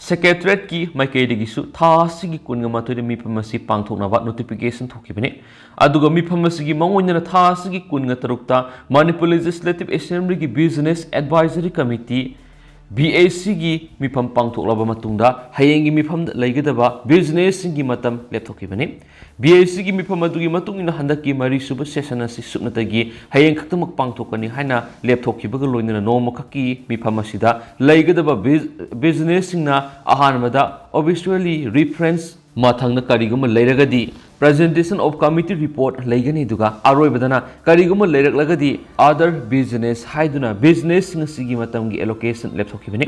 Secretariatꯀꯤ ꯃꯥꯏꯀꯩꯗꯒꯤꯁꯨ ꯊꯥ ꯑꯁꯤꯒꯤ ꯀꯨꯟꯒ ꯃꯥꯊꯣꯏꯗ ꯃꯤꯐꯝ ꯑꯁꯤ ꯄꯥꯡꯊꯣꯛꯅꯕ notification ꯊꯣꯛꯈꯤꯕꯅꯤ꯫ ꯑꯗꯨꯒ ꯃꯤꯐꯝ ꯑꯁꯤꯒꯤ ꯃꯥꯡꯑꯣꯏꯅꯅ ꯊꯥ ꯑꯁꯤꯒꯤ ꯀꯨꯟꯒ ꯇꯔꯨꯛꯇ Manipur Legislative Assemblyꯒꯤ Business Advisory Committee, BACꯒꯤ ꯃꯤꯐꯝ ꯄꯥꯡꯊꯣꯛꯂꯕ ꯃꯇꯨꯡꯗ ꯍꯌꯦꯡꯒꯤ ꯃꯤꯐꯝꯗ ꯂꯩꯒꯗꯕ businessꯁꯤꯡꯒꯤ ꯃꯇꯝ ꯂꯦꯞꯊꯣꯛꯈꯤꯕꯅꯤ꯫ BACꯒꯤ ꯃꯤꯐꯝ ꯑꯗꯨꯒꯤ ꯃꯇꯨꯡ ꯏꯟꯅ ꯍꯟꯗꯛꯀꯤ ꯃꯔꯤꯁꯨꯕ session ꯑꯁꯤ ꯁꯨꯞꯅꯇꯒꯤ ꯍꯌꯦꯡ ꯈꯛꯇꯃꯛ ꯄꯥꯡꯊꯣꯛꯀꯅꯤ ꯍꯥꯏꯅ ꯂꯦꯞꯊꯣꯛꯈꯤꯕꯒ ꯂꯣꯏꯅꯅ ꯅꯣꯡꯃꯈꯛꯀꯤ ꯃꯤꯐꯝ ꯑꯁꯤꯗ ꯂꯩꯒꯗꯕ ꯕꯤ-, businessꯁꯤꯡꯅ ꯑꯍꯥꯟꯕꯗ officially reference, ꯃꯊꯪꯗ ꯀꯔꯤꯒꯨꯝꯕ ꯂꯩꯔꯒꯗꯤ Presentation of Committee Report ꯂꯩꯒꯅꯤ, ꯑꯗꯨꯒ ꯑꯔꯣꯏꯕꯗꯅ ꯀꯔꯤꯒꯨꯝꯕ ꯂꯩꯔꯛꯂꯒꯗꯤ Other Business ꯍꯥꯏꯗꯨꯅ businessꯁꯤꯡ ꯑꯁꯤꯒꯤ ꯃꯇꯝꯒꯤ allocation ꯂꯦꯞꯊꯣꯛꯈꯤꯕꯅꯤ꯫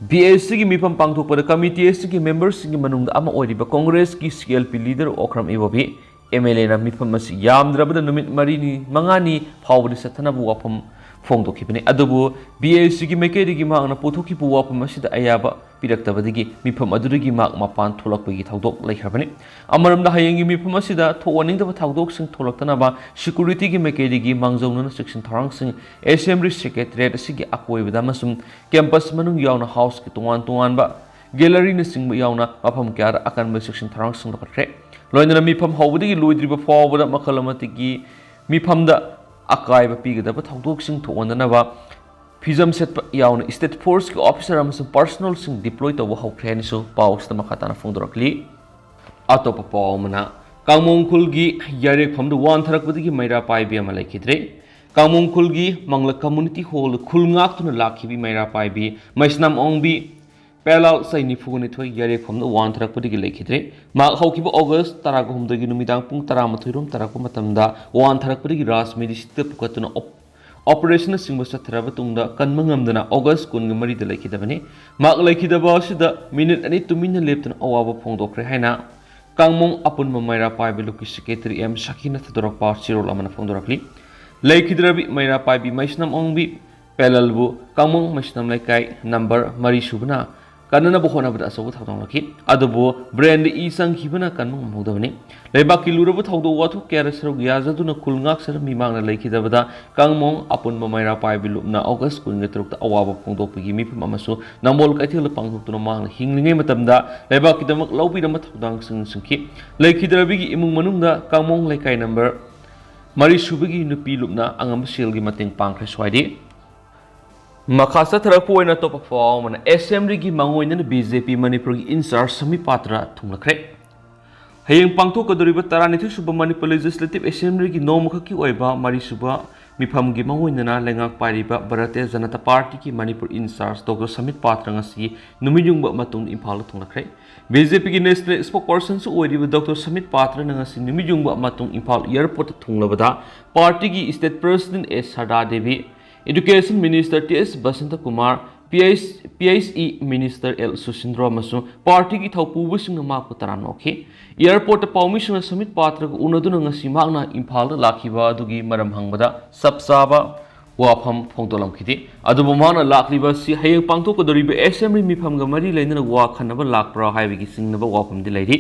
BACꯒꯤ ꯃꯤꯐꯝ ꯄꯥꯡꯊꯣꯛꯄꯗ committee ꯑꯁꯤꯒꯤ memberꯁꯤꯡꯒꯤ ꯃꯅꯨꯡꯗ ꯑꯃ ꯑꯣꯏꯔꯤꯕ Congressꯀꯤ CLP leader ꯑꯣꯀ꯭ꯔꯝ ꯏꯕꯣꯕꯤ, MLAꯅ ꯃꯤꯐꯝ ꯑꯁꯤ ꯌꯥꯝꯗ꯭ꯔꯕꯗ ꯅꯨꯃꯤꯠ ꯃꯔꯤꯅꯤ, ꯃꯉꯥꯅꯤ ꯐꯥꯎꯕꯗꯤ ꯆꯠꯊꯅꯕ ꯋꯥꯐꯝ ꯐꯣꯡꯗꯣꯛꯈꯤꯕꯅꯤ꯫ ꯑꯗꯨꯕꯨ BACꯒꯤ ꯃꯥꯏꯀꯩꯗꯒꯤ ꯃꯍꯥꯛꯅ ꯄꯨꯊꯣꯛꯈꯤꯕ ꯋꯥꯐꯝ ꯑꯁꯤꯗ ꯑꯌꯥꯕ ꯄꯤꯔꯛꯇꯕꯗꯒꯤ ꯃꯤꯐꯝ ꯑꯗꯨꯗꯒꯤ ꯃꯍꯥꯛ ꯃꯄꯥꯟ ꯊꯣꯛꯂꯛꯄꯒꯤ ꯊꯧꯗꯣꯛ ꯂꯩꯈ꯭ꯔꯕꯅꯤ꯫ ꯑꯃꯔꯣꯝꯗ ꯍꯌꯦꯡꯒꯤ ꯃꯤꯐꯝ ꯑꯁꯤꯗ ꯊꯣꯛꯍꯟꯅꯤꯡꯗꯕ ꯊꯧꯗꯣꯛꯁꯤꯡ ꯊꯣꯛꯂꯛꯇꯅꯕ securityꯒꯤ ꯃꯥꯏꯀꯩꯗꯒꯤ ꯃꯥꯡꯖꯧꯅꯅ ꯆꯦꯛꯁꯤꯟ ꯊꯧꯔꯥꯡꯁꯤꯡ Assembly Secretariat ꯑꯁꯤꯒꯤ ꯑꯀꯣꯏꯕꯗ ꯑꯃꯁꯨꯡ campus ꯃꯅꯨꯡ ꯌꯥꯎꯅ houseꯀꯤ ꯇꯣꯉꯥꯟ ꯇꯣꯉꯥꯟꯕ galleryꯅꯆꯤꯡꯕ ꯌꯥꯎꯅ ꯃꯐꯝ ꯀꯌꯥꯗ ꯑꯀꯟꯕ ꯆꯦꯛꯁꯤꯟ ꯊꯧꯔꯥꯡꯁꯤꯡ ꯂꯧꯈꯠꯈ꯭ꯔꯦ꯫ ꯂꯣꯏꯅꯅ ꯃꯤꯐꯝ ꯍꯧꯕꯗꯒꯤ ꯂꯣꯏꯗ꯭ꯔꯤꯕ ꯐꯥꯎꯕꯗ ꯃꯈꯜ ꯑꯃꯠꯇꯒꯤ ꯃꯤꯐꯝꯗ ꯑꯀꯥꯏꯕ ꯄꯤꯒꯗꯕ ꯊꯧꯗꯣꯛꯁꯤꯡ ꯊꯣꯛꯍꯟꯗꯅꯕ ꯐꯤꯖꯝ ꯁꯦꯠꯄ ꯌꯥꯎꯅ state forceꯀꯤ officer ꯑꯃꯁꯨꯡ personnelꯁꯤꯡ deploy ꯇꯧꯕ ꯍꯧꯈ꯭ꯔꯦ ꯍꯥꯏꯅꯁꯨ ꯄꯥꯎꯁꯤꯗ ꯃꯈꯥ ꯇꯥꯅ ꯐꯣꯡꯗꯣꯔꯛꯂꯤ꯫ ꯑꯇꯣꯞꯄ ꯄꯥꯎ ꯑꯃꯅ, ꯀꯥꯡꯃꯣꯡ ꯈꯨꯜꯒꯤ ꯌꯥꯏꯔꯦꯛꯐꯝꯗ ꯋꯥꯟꯊꯔꯛꯄꯗꯒꯤ ꯃꯩꯔꯥ ꯄꯥꯏꯕꯤ ꯑꯃ ꯂꯩꯈꯤꯗ꯭ꯔꯦ꯫ ꯀꯥꯡꯃꯣꯡ ꯈꯨꯜꯒꯤ ꯃꯪꯂ community hallꯗ ꯈꯨꯜ ꯉꯥꯛꯇꯨꯅ ꯂꯥꯛꯈꯤꯕꯤ ꯃꯩꯔꯥ ꯄꯥꯏꯕꯤ ꯃꯩꯁꯅꯥꯝ ꯑꯣꯡꯕꯤ ꯄꯦꯂꯥꯜ ꯆꯍꯤ ꯅꯤꯐꯨꯅꯤꯊꯣꯏ ꯌꯥꯔꯦꯐꯝꯗ ꯋꯥꯟꯊꯔꯛꯄꯗꯒꯤ ꯂꯩꯈꯤꯗ꯭ꯔꯦ꯫ ꯃꯍꯥꯛ ꯍꯧꯈꯤꯕ ꯑꯣꯒꯁ ꯇꯔꯥꯒ ꯍꯨꯝꯗꯣꯏꯒꯤ ꯅꯨꯃꯤꯗꯥꯡ ꯄꯨꯡ ꯇꯔꯥꯃꯥꯊꯣꯏ ꯔꯣꯝ ꯇꯥꯔꯛꯄ ꯃꯇꯝꯗ ꯋꯥꯟꯊꯔꯛꯄꯗꯒꯤ ꯔꯥꯖꯃꯤꯔꯤ ꯁꯤꯇ ꯄꯨꯈꯠꯇꯨꯅ ꯑꯣꯞ-, ꯑꯣꯄꯔꯦꯁꯟꯅꯆꯤꯡꯕ ꯆꯠꯊꯔꯕ ꯇꯨꯡꯗ ꯀꯟꯕ ꯉꯝꯗꯅ ꯑꯣꯒꯁ ꯀꯨꯟꯒ ꯃꯔꯤꯗ ꯂꯩꯈꯤꯗꯕꯅꯤ꯫ ꯃꯍꯥꯛ ꯂꯩꯈꯤꯗꯕ ꯑꯁꯤꯗ ꯃꯤꯅꯤꯠ ꯑꯅꯤ ꯇꯨꯃꯤꯟꯅ ꯂꯦꯞꯇꯨꯅ ꯑꯋꯥꯕ ꯐꯣꯡꯗꯣꯛꯈ꯭ꯔꯦ ꯍꯥꯏꯅ ꯀꯥꯡꯃꯣꯡ ꯑꯄꯨꯟꯕ ꯃꯩꯔꯥ ꯄꯥꯏꯕ ꯂꯨꯞꯀꯤ ꯁꯦꯀ꯭ꯔꯦꯇꯔꯤ ꯑꯦꯝ ꯁꯈꯤꯅ ꯊꯥꯗꯣꯔꯛꯄ ꯆꯦꯔꯣꯜ ꯑꯃꯅ ꯐꯣꯡꯗꯣꯔꯛꯂꯤ꯫ ꯂꯩꯈꯤꯗ꯭ꯔꯕꯤ ꯃꯩꯔꯥ ꯄꯥꯏꯕꯤ ꯃꯩꯁꯅꯥꯝ ꯑꯣꯡꯕꯤ ꯄꯦꯂꯜꯕꯨ ꯀꯥꯡꯃꯣꯡ ꯃꯩꯁꯅꯥꯝ ꯂꯩꯀꯥꯏ ꯅꯝꯕꯔ ꯃꯔꯤ ꯁꯨꯕꯅ ꯀꯟꯅꯅꯕ ꯍꯣꯠꯅꯕꯗ ꯑꯆꯧꯕ ꯊꯧꯗꯥꯡ ꯂꯧꯈꯤ꯫ ꯑꯗꯨꯕꯨ ꯕ꯭ꯔꯦꯟꯗ ꯏ ꯆꯪꯈꯤꯕꯅ ꯀꯟꯕ ꯉꯝꯍꯧꯗꯕꯅꯤ꯫ ꯂꯩꯕꯥꯛꯀꯤ ꯂꯨꯔꯕ ꯊꯧꯗꯣꯛ ꯋꯥꯊꯣꯛ ꯀꯌꯥꯗ ꯁꯔꯨꯛ ꯌꯥꯖꯗꯨꯅ ꯈꯨꯜ ꯉꯥꯛꯆꯔꯝꯃꯤ ꯃꯥꯡꯅ ꯂꯩꯈꯤꯗꯕꯗ ꯀꯥꯡꯃꯣꯡ ꯑꯄꯨꯟꯕ ꯃꯩꯔꯥ ꯄꯥꯏꯕꯤ ꯂꯨꯞꯅ ꯑꯣꯒꯁ ꯀꯨꯟꯒ ꯇꯔꯨꯛꯇ ꯑꯋꯥꯕ ꯐꯣꯡꯗꯣꯛꯄꯒꯤ ꯃꯤꯐꯝ ꯑꯃꯁꯨ ꯅꯝꯕꯣꯜ ꯀꯩꯊꯦꯜꯗ ꯄꯥꯡꯊꯣꯛꯇꯨꯅ ꯃꯍꯥꯛꯅ ꯍꯤꯡꯂꯤꯉꯩ ꯃꯇꯝꯗ ꯂꯩꯕꯥꯛꯀꯤꯗꯃꯛ ꯂꯧꯕꯤꯔꯝꯕ ꯊꯧꯗꯥꯡꯁꯤꯡ ꯅꯤꯡꯁꯤꯡꯈꯤ꯫ ꯂꯩꯈꯤꯗ꯭ꯔꯕꯤꯒꯤ ꯏꯃꯨꯡ ꯃꯅꯨꯡꯗ ꯀꯥꯡꯃꯣꯡ ꯂꯩꯀꯥꯏ ꯅꯝꯕꯔ ꯃꯔꯤ ꯁꯨꯕꯒꯤ ꯅꯨꯄꯤ ꯂꯨꯞꯅ ꯑꯉꯝꯕ ꯁꯦꯜꯒꯤ ꯃꯇꯦꯡ ꯄꯥꯡꯈ꯭ꯔꯦ ꯁ꯭ꯋꯥꯏꯗꯤ꯫ ꯃꯈꯥ ꯆꯠꯊꯔꯛꯄ ꯑꯣꯏꯅ ꯑꯇꯣꯞꯄ ꯄꯥꯎ ꯑꯃꯅ, ꯑꯦꯁꯦꯝꯕ꯭ꯂꯤꯒꯤ ꯃꯥꯡꯑꯣꯏꯅꯅ ꯕꯤ ꯖꯦ ꯄꯤ ꯃꯅꯤꯄꯨꯔꯒꯤ ꯏꯟꯆꯥꯔꯖ ꯁꯃꯤꯠ ꯄꯥꯇ꯭ꯔ ꯊꯨꯡꯂꯈ꯭ꯔꯦ꯫ ꯍꯌꯦꯡ ꯄꯥꯡꯊꯣꯛꯀꯗꯧꯔꯤꯕ ꯇꯔꯥꯅꯤꯊꯣꯏ ꯁꯨꯕ ꯃꯅꯤꯄꯨꯔ ꯂꯦꯖꯤꯁꯂꯦꯇꯤꯚ ꯑꯦꯁꯦꯝꯕ꯭ꯂꯤꯒꯤ ꯅꯣꯡꯃꯈꯛꯀꯤ ꯑꯣꯏꯕ ꯃꯔꯤ ꯁꯨꯕ ꯃꯤꯐꯝꯒꯤ ꯃꯥꯡꯑꯣꯏꯅꯅ ꯂꯩꯉꯥꯛ ꯄꯥꯏꯔꯤꯕ ꯚꯥꯔꯇꯤꯌ ꯖꯅꯇꯥ ꯄꯥꯔꯇꯤꯒꯤ ꯃꯅꯤꯄꯨꯔ ꯏꯟꯆꯥꯔꯖ ꯗꯣꯛꯇꯔ ꯁꯃꯤꯠ ꯄꯥꯇ꯭ꯔ ꯉꯁꯤ ꯅꯨꯃꯤꯠ ꯌꯨꯡꯕ ꯃꯇꯨꯡꯗ ꯏꯝꯐꯥꯜꯗ ꯊꯨꯡꯂꯈ꯭ꯔꯦ꯫ ꯕꯤ ꯖꯦ ꯄꯤꯒꯤ ꯅꯦꯁꯅꯦꯜ ꯁ꯭ꯄꯣꯛꯁꯄꯔꯁꯟꯁꯨ ꯑꯣꯏꯔꯤꯕ ꯗꯣꯛꯇꯔ ꯁꯃꯤꯠ ꯄꯥꯇ꯭ꯔꯅ ꯉꯁꯤ ꯅꯨꯃꯤꯠ ꯌꯨꯡꯕ ꯃꯇꯨꯡ ꯏꯝꯐꯥꯜ ꯑꯦꯌꯔꯄꯣꯔꯠꯇ ꯊꯨꯡꯂꯕꯗ ꯄꯥꯔꯇꯤꯒꯤ state president S Sharda Devi, education minister T S Basanta Kumar, P H, P H E minister L Susindro ꯑꯃꯁꯨꯡ ꯄꯥꯔꯇꯤꯒꯤ ꯊꯧꯄꯨꯕꯁꯤꯡꯅ ꯃꯍꯥꯛꯄꯨ ꯇꯔꯥꯝꯅ ꯑꯣꯛꯈꯤ꯫ ꯑꯦꯌꯔꯄꯣꯔꯠꯇ ꯄꯥꯎꯃꯤꯁꯤꯡꯅ ꯁꯃꯤꯠ ꯄꯥꯇ꯭ꯔꯒ ꯎꯅꯗꯨꯅ ꯉꯁꯤ ꯃꯍꯥꯛꯅ ꯏꯝꯐꯥꯜꯗ ꯂꯥꯛꯈꯤꯕ ꯑꯗꯨꯒꯤ ꯃꯔꯝ ꯍꯪꯕꯗ ꯆꯞ ꯆꯥꯕ ꯋꯥꯐꯝ ꯐꯣꯡꯗꯣꯛꯂꯝꯈꯤꯗꯦ꯫ ꯑꯗꯨꯕꯨ ꯃꯍꯥꯛꯅ ꯂꯥꯛꯂꯤꯕ ꯑꯁꯤ ꯍꯌꯦꯡ ꯄꯥꯡꯊꯣꯛꯀꯗꯧꯔꯤꯕ ꯑꯦꯁꯦꯝꯕ꯭ꯂꯤ ꯃꯤꯐꯝꯒ ꯃꯔꯤ ꯂꯩꯅꯅ ꯋꯥ ꯈꯟꯅꯕ ꯂꯥꯛꯄ꯭ꯔꯥ ꯍꯥꯏꯕꯒꯤ ꯆꯤꯡꯅꯕ ꯋꯥꯐꯝꯗꯤ ꯂꯩꯔꯤ꯫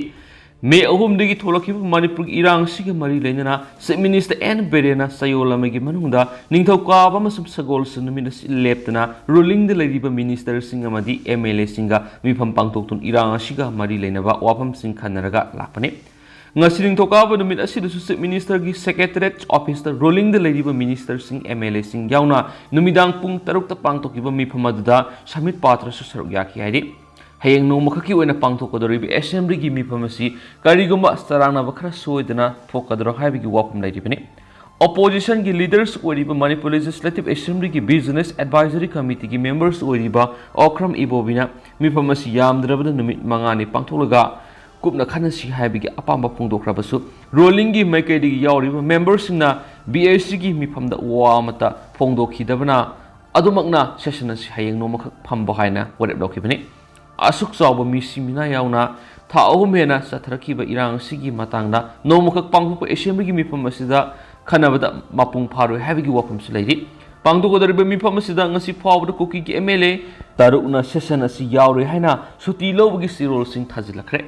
ꯃꯦ ꯑꯍꯨꯝꯗꯒꯤ ꯊꯣꯛꯂꯛꯈꯤꯕ ꯃꯅꯤꯄꯨꯔꯒꯤ ꯏꯔꯥꯡ ꯑꯁꯤꯒ ꯃꯔꯤ ꯂꯩꯅꯅ ꯆꯤꯐ ꯃꯤꯅꯤꯁꯇꯔ ꯑꯦꯟ ꯕꯤꯔꯦꯟꯅ ꯆꯌꯣꯜ ꯑꯃꯒꯤ ꯃꯅꯨꯡꯗ ꯅꯤꯡꯊꯧꯀꯥꯕ ꯑꯃꯁꯨꯡ ꯁꯒꯣꯜꯁꯦꯟ ꯅꯨꯃꯤꯠ ꯑꯁꯤ ꯂꯦꯞꯇꯅ ꯔꯨꯂꯤꯡꯗ ꯂꯩꯔꯤꯕ ꯃꯤꯅꯤꯁꯇꯔꯁꯤꯡ ꯑꯃꯗꯤ ꯑꯦꯝ ꯑꯦꯜ ꯑꯦꯁꯤꯡꯒ ꯃꯤꯐꯝ ꯄꯥꯡꯊꯣꯛꯇꯨꯅ ꯏꯔꯥꯡ ꯑꯁꯤꯒ ꯃꯔꯤ ꯂꯩꯅꯕ ꯋꯥꯐꯝꯁꯤꯡ ꯈꯟꯅꯔꯒ ꯂꯥꯛꯄꯅꯤ꯫ ꯉꯁꯤ ꯅꯤꯡꯊꯧꯀꯥꯕ ꯅꯨꯃꯤꯠ ꯑꯁꯤꯗꯁꯨ ꯆꯤꯐ ꯃꯤꯅꯤꯁꯇꯔꯒꯤ ꯁꯦꯀ꯭ꯔꯦꯇꯔꯤꯌꯦꯠ ꯑꯣꯐꯤꯁꯇ ꯔꯨꯂꯤꯡꯗ ꯂꯩꯔꯤꯕ ꯃꯤꯅꯤꯁꯇꯔꯁꯤꯡ, ꯑꯦꯝ ꯑꯦꯜ ꯑꯦꯁꯤꯡ ꯌꯥꯎꯅ ꯅꯨꯃꯤꯗꯥꯡ ꯄꯨꯡ ꯇꯔꯨꯛꯇ ꯄꯥꯡꯊꯣꯛꯈꯤꯕ ꯃꯤꯐꯝ ꯑꯗꯨꯗ ꯁꯃꯤꯠ ꯄꯥꯇ꯭ꯔꯁꯨ ꯁꯔꯨꯛ ꯌꯥꯈꯤ ꯍꯥꯏꯔꯤ꯫ ꯍꯌꯦꯡ ꯅꯣꯡꯃꯈꯛꯀꯤ ꯑꯣꯏꯅ ꯄꯥꯡꯊꯣꯛꯀꯗꯧꯔꯤꯕ ꯑꯦꯁꯦꯝꯕ꯭ꯂꯤꯒꯤ ꯃꯤꯐꯝ ꯑꯁꯤ ꯀꯔꯤꯒꯨꯝꯕ ꯆꯔꯥꯡꯅꯕ ꯈꯔ ꯁꯣꯏꯗꯅ ꯊꯣꯛꯀꯗ꯭ꯔꯣ ꯍꯥꯏꯕꯒꯤ ꯋꯥꯐꯝ ꯂꯩꯔꯤꯕꯅꯤ꯫ Oppositionꯒꯤ leaders ꯑꯣꯏꯔꯤꯕ Manipur Legislative Assemblyꯒꯤ Business Advisory Committeeꯒꯤ members ꯑꯣꯏꯔꯤꯕ ꯑꯣꯀ꯭ꯔꯝ ꯏꯕꯣꯕꯤꯅ ꯃꯤꯐꯝ ꯑꯁꯤ ꯌꯥꯝꯗ꯭ꯔꯕꯗ ꯅꯨꯃꯤꯠ ꯃꯉꯥꯅꯤ ꯄꯥꯡꯊꯣꯛꯂꯒ ꯀꯨꯞꯅ ꯈꯟꯅꯁꯤ ꯍꯥꯏꯕꯒꯤ ꯑꯄꯥꯝꯕ ꯐꯣꯡꯗꯣꯛꯈ꯭ꯔꯕꯁꯨ, rulingꯒꯤ ꯃꯥꯏꯀꯩꯗꯒꯤ ꯌꯥꯎꯔꯤꯕ memberꯁꯤꯡꯅ BACꯒꯤ ꯃꯤꯐꯝꯗ ꯋꯥ ꯑꯃꯠꯇ ꯐꯣꯡꯗꯣꯛꯈꯤꯗꯕꯅ ꯑꯗꯨꯃꯛꯅ session ꯑꯁꯤ ꯍꯌꯦꯡ ꯅꯣꯡꯃꯈꯛ ꯐꯝꯕ ꯍꯥꯏꯅ ꯋꯥꯔꯦꯞ ꯂꯧꯈꯤꯕꯅꯤ꯫ ꯑꯁꯨꯛ ꯆꯥꯎꯕ ꯃꯤꯁꯤ ꯃꯤꯅꯥ ꯌꯥꯎꯅ ꯊꯥ ꯑꯍꯨꯝ ꯍꯦꯟꯅ ꯆꯠꯊꯔꯛꯈꯤꯕ ꯏꯔꯥꯡ ꯑꯁꯤꯒꯤ ꯃꯇꯥꯡꯗ ꯅꯣꯡꯃꯈꯛ ꯄꯥꯡꯊꯣꯛꯄ Assemblyꯒꯤ ꯃꯤꯐꯝ ꯑꯁꯤꯗ ꯈꯟꯅꯕꯗ ꯃꯄꯨꯡ ꯐꯥꯔꯣꯏ ꯍꯥꯏꯕꯒꯤ ꯋꯥꯐꯝꯁꯨ ꯂꯩꯔꯤ꯫ ꯄꯥꯡꯊꯣꯛꯀꯗꯧꯔꯤꯕ ꯃꯤꯐꯝ ꯑꯁꯤꯗ ꯉꯁꯤ ꯐꯥꯎꯕꯗ ꯀꯨꯀꯤꯒꯤ MLA ꯇꯔꯨꯛꯅ session ꯑꯁꯤ ꯌꯥꯎꯔꯣꯏ ꯍꯥꯏꯅ ꯁꯨꯇꯤ ꯂꯧꯕꯒꯤ ꯆꯦꯔꯣꯜꯁꯤꯡ ꯊꯥꯖꯤꯜꯂꯛꯈ꯭ꯔꯦ꯫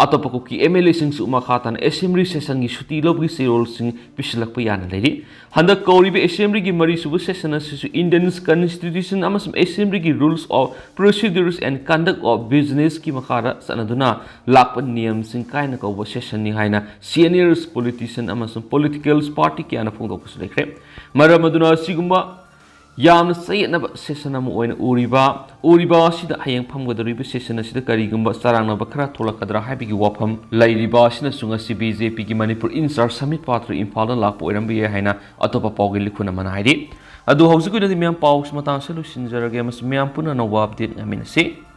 ꯑꯇꯣꯞꯄ ꯀꯨꯀꯤ MLAꯁꯤꯡꯁꯨ ꯃꯈꯥ ꯇꯥꯅ Assembly sessionꯒꯤ ꯁꯨꯇꯤ ꯂꯧꯕꯒꯤ ꯆꯦꯔꯣꯜꯁꯤꯡ ꯄꯤꯁꯤꯜꯂꯛꯄ ꯌꯥꯅ ꯂꯩꯔꯤ꯫ ꯍꯟꯗꯛ ꯀꯧꯔꯤꯕ Assemblyꯒꯤ ꯃꯔꯤꯁꯨꯕ session ꯑꯁꯤꯁꯨ Indian Constitution ꯑꯃꯁꯨꯡ Assemblyꯒꯤ Rules of Procedures and Conduct of Businessꯀꯤ ꯃꯈꯥꯗ ꯆꯠꯅꯗꯨꯅ ꯂꯥꯛꯄ ꯅꯤꯌꯝꯁꯤꯡ ꯀꯥꯏꯅ ꯀꯧꯕ sessionꯅꯤ ꯍꯥꯏꯅ senior politician ꯑꯃꯁꯨꯡ political party ꯀꯌꯥꯅ ꯐꯣꯡꯗꯣꯛꯄꯁꯨ ꯂꯩꯈ꯭ꯔꯦ꯫ ꯃꯔꯝ ꯑꯗꯨꯅ ꯑꯁꯤꯒꯨꯝꯕ ꯌꯥꯝꯅ ꯆꯌꯦꯠꯅꯕ session ꯑꯃ ꯑꯣꯏꯅ ꯎꯔꯤꯕ, ꯎꯔꯤꯕ ꯑꯁꯤꯗ ꯍꯌꯦꯡ ꯐꯝꯒꯗꯧꯔꯤꯕ session ꯑꯁꯤꯗ ꯀꯔꯤꯒꯨꯝꯕ ꯆꯔꯥꯡꯅꯕ ꯈꯔ ꯊꯣꯛꯂꯛꯀꯗ꯭ꯔꯥ ꯍꯥꯏꯕꯒꯤ ꯋꯥꯐꯝ ꯂꯩꯔꯤꯕ ꯑꯁꯤꯅꯁꯨ ꯉꯁꯤ BJPꯒꯤ Manipur in-charge ꯁꯃꯤꯠ ꯄꯥꯇ꯭ꯔ ꯏꯝꯐꯥꯜꯗ ꯂꯥꯛꯄ ꯑꯣꯏꯔꯝꯕ ꯌꯥꯏ ꯍꯥꯏꯅ ꯑꯇꯣꯞꯄ ꯄꯥꯎꯒꯤ ꯂꯤꯈꯨꯟ ꯑꯃꯅ ꯍꯥꯏꯔꯤ꯫ ꯑꯗꯨ ꯍꯧꯖꯤꯛꯀꯤ ꯑꯣꯏꯅꯗꯤ ꯃꯌꯥꯝ ꯄꯥꯎꯁꯤ ꯃꯇꯥꯡꯁꯤꯗ ꯂꯣꯏꯁꯤꯟꯖꯔꯒꯦ ꯑꯃꯁꯨꯡ ꯃꯌꯥꯝ ꯄꯨꯟꯅ ꯑꯅꯧꯕ update ꯉꯥꯏꯃꯤꯟꯅꯁꯤ꯫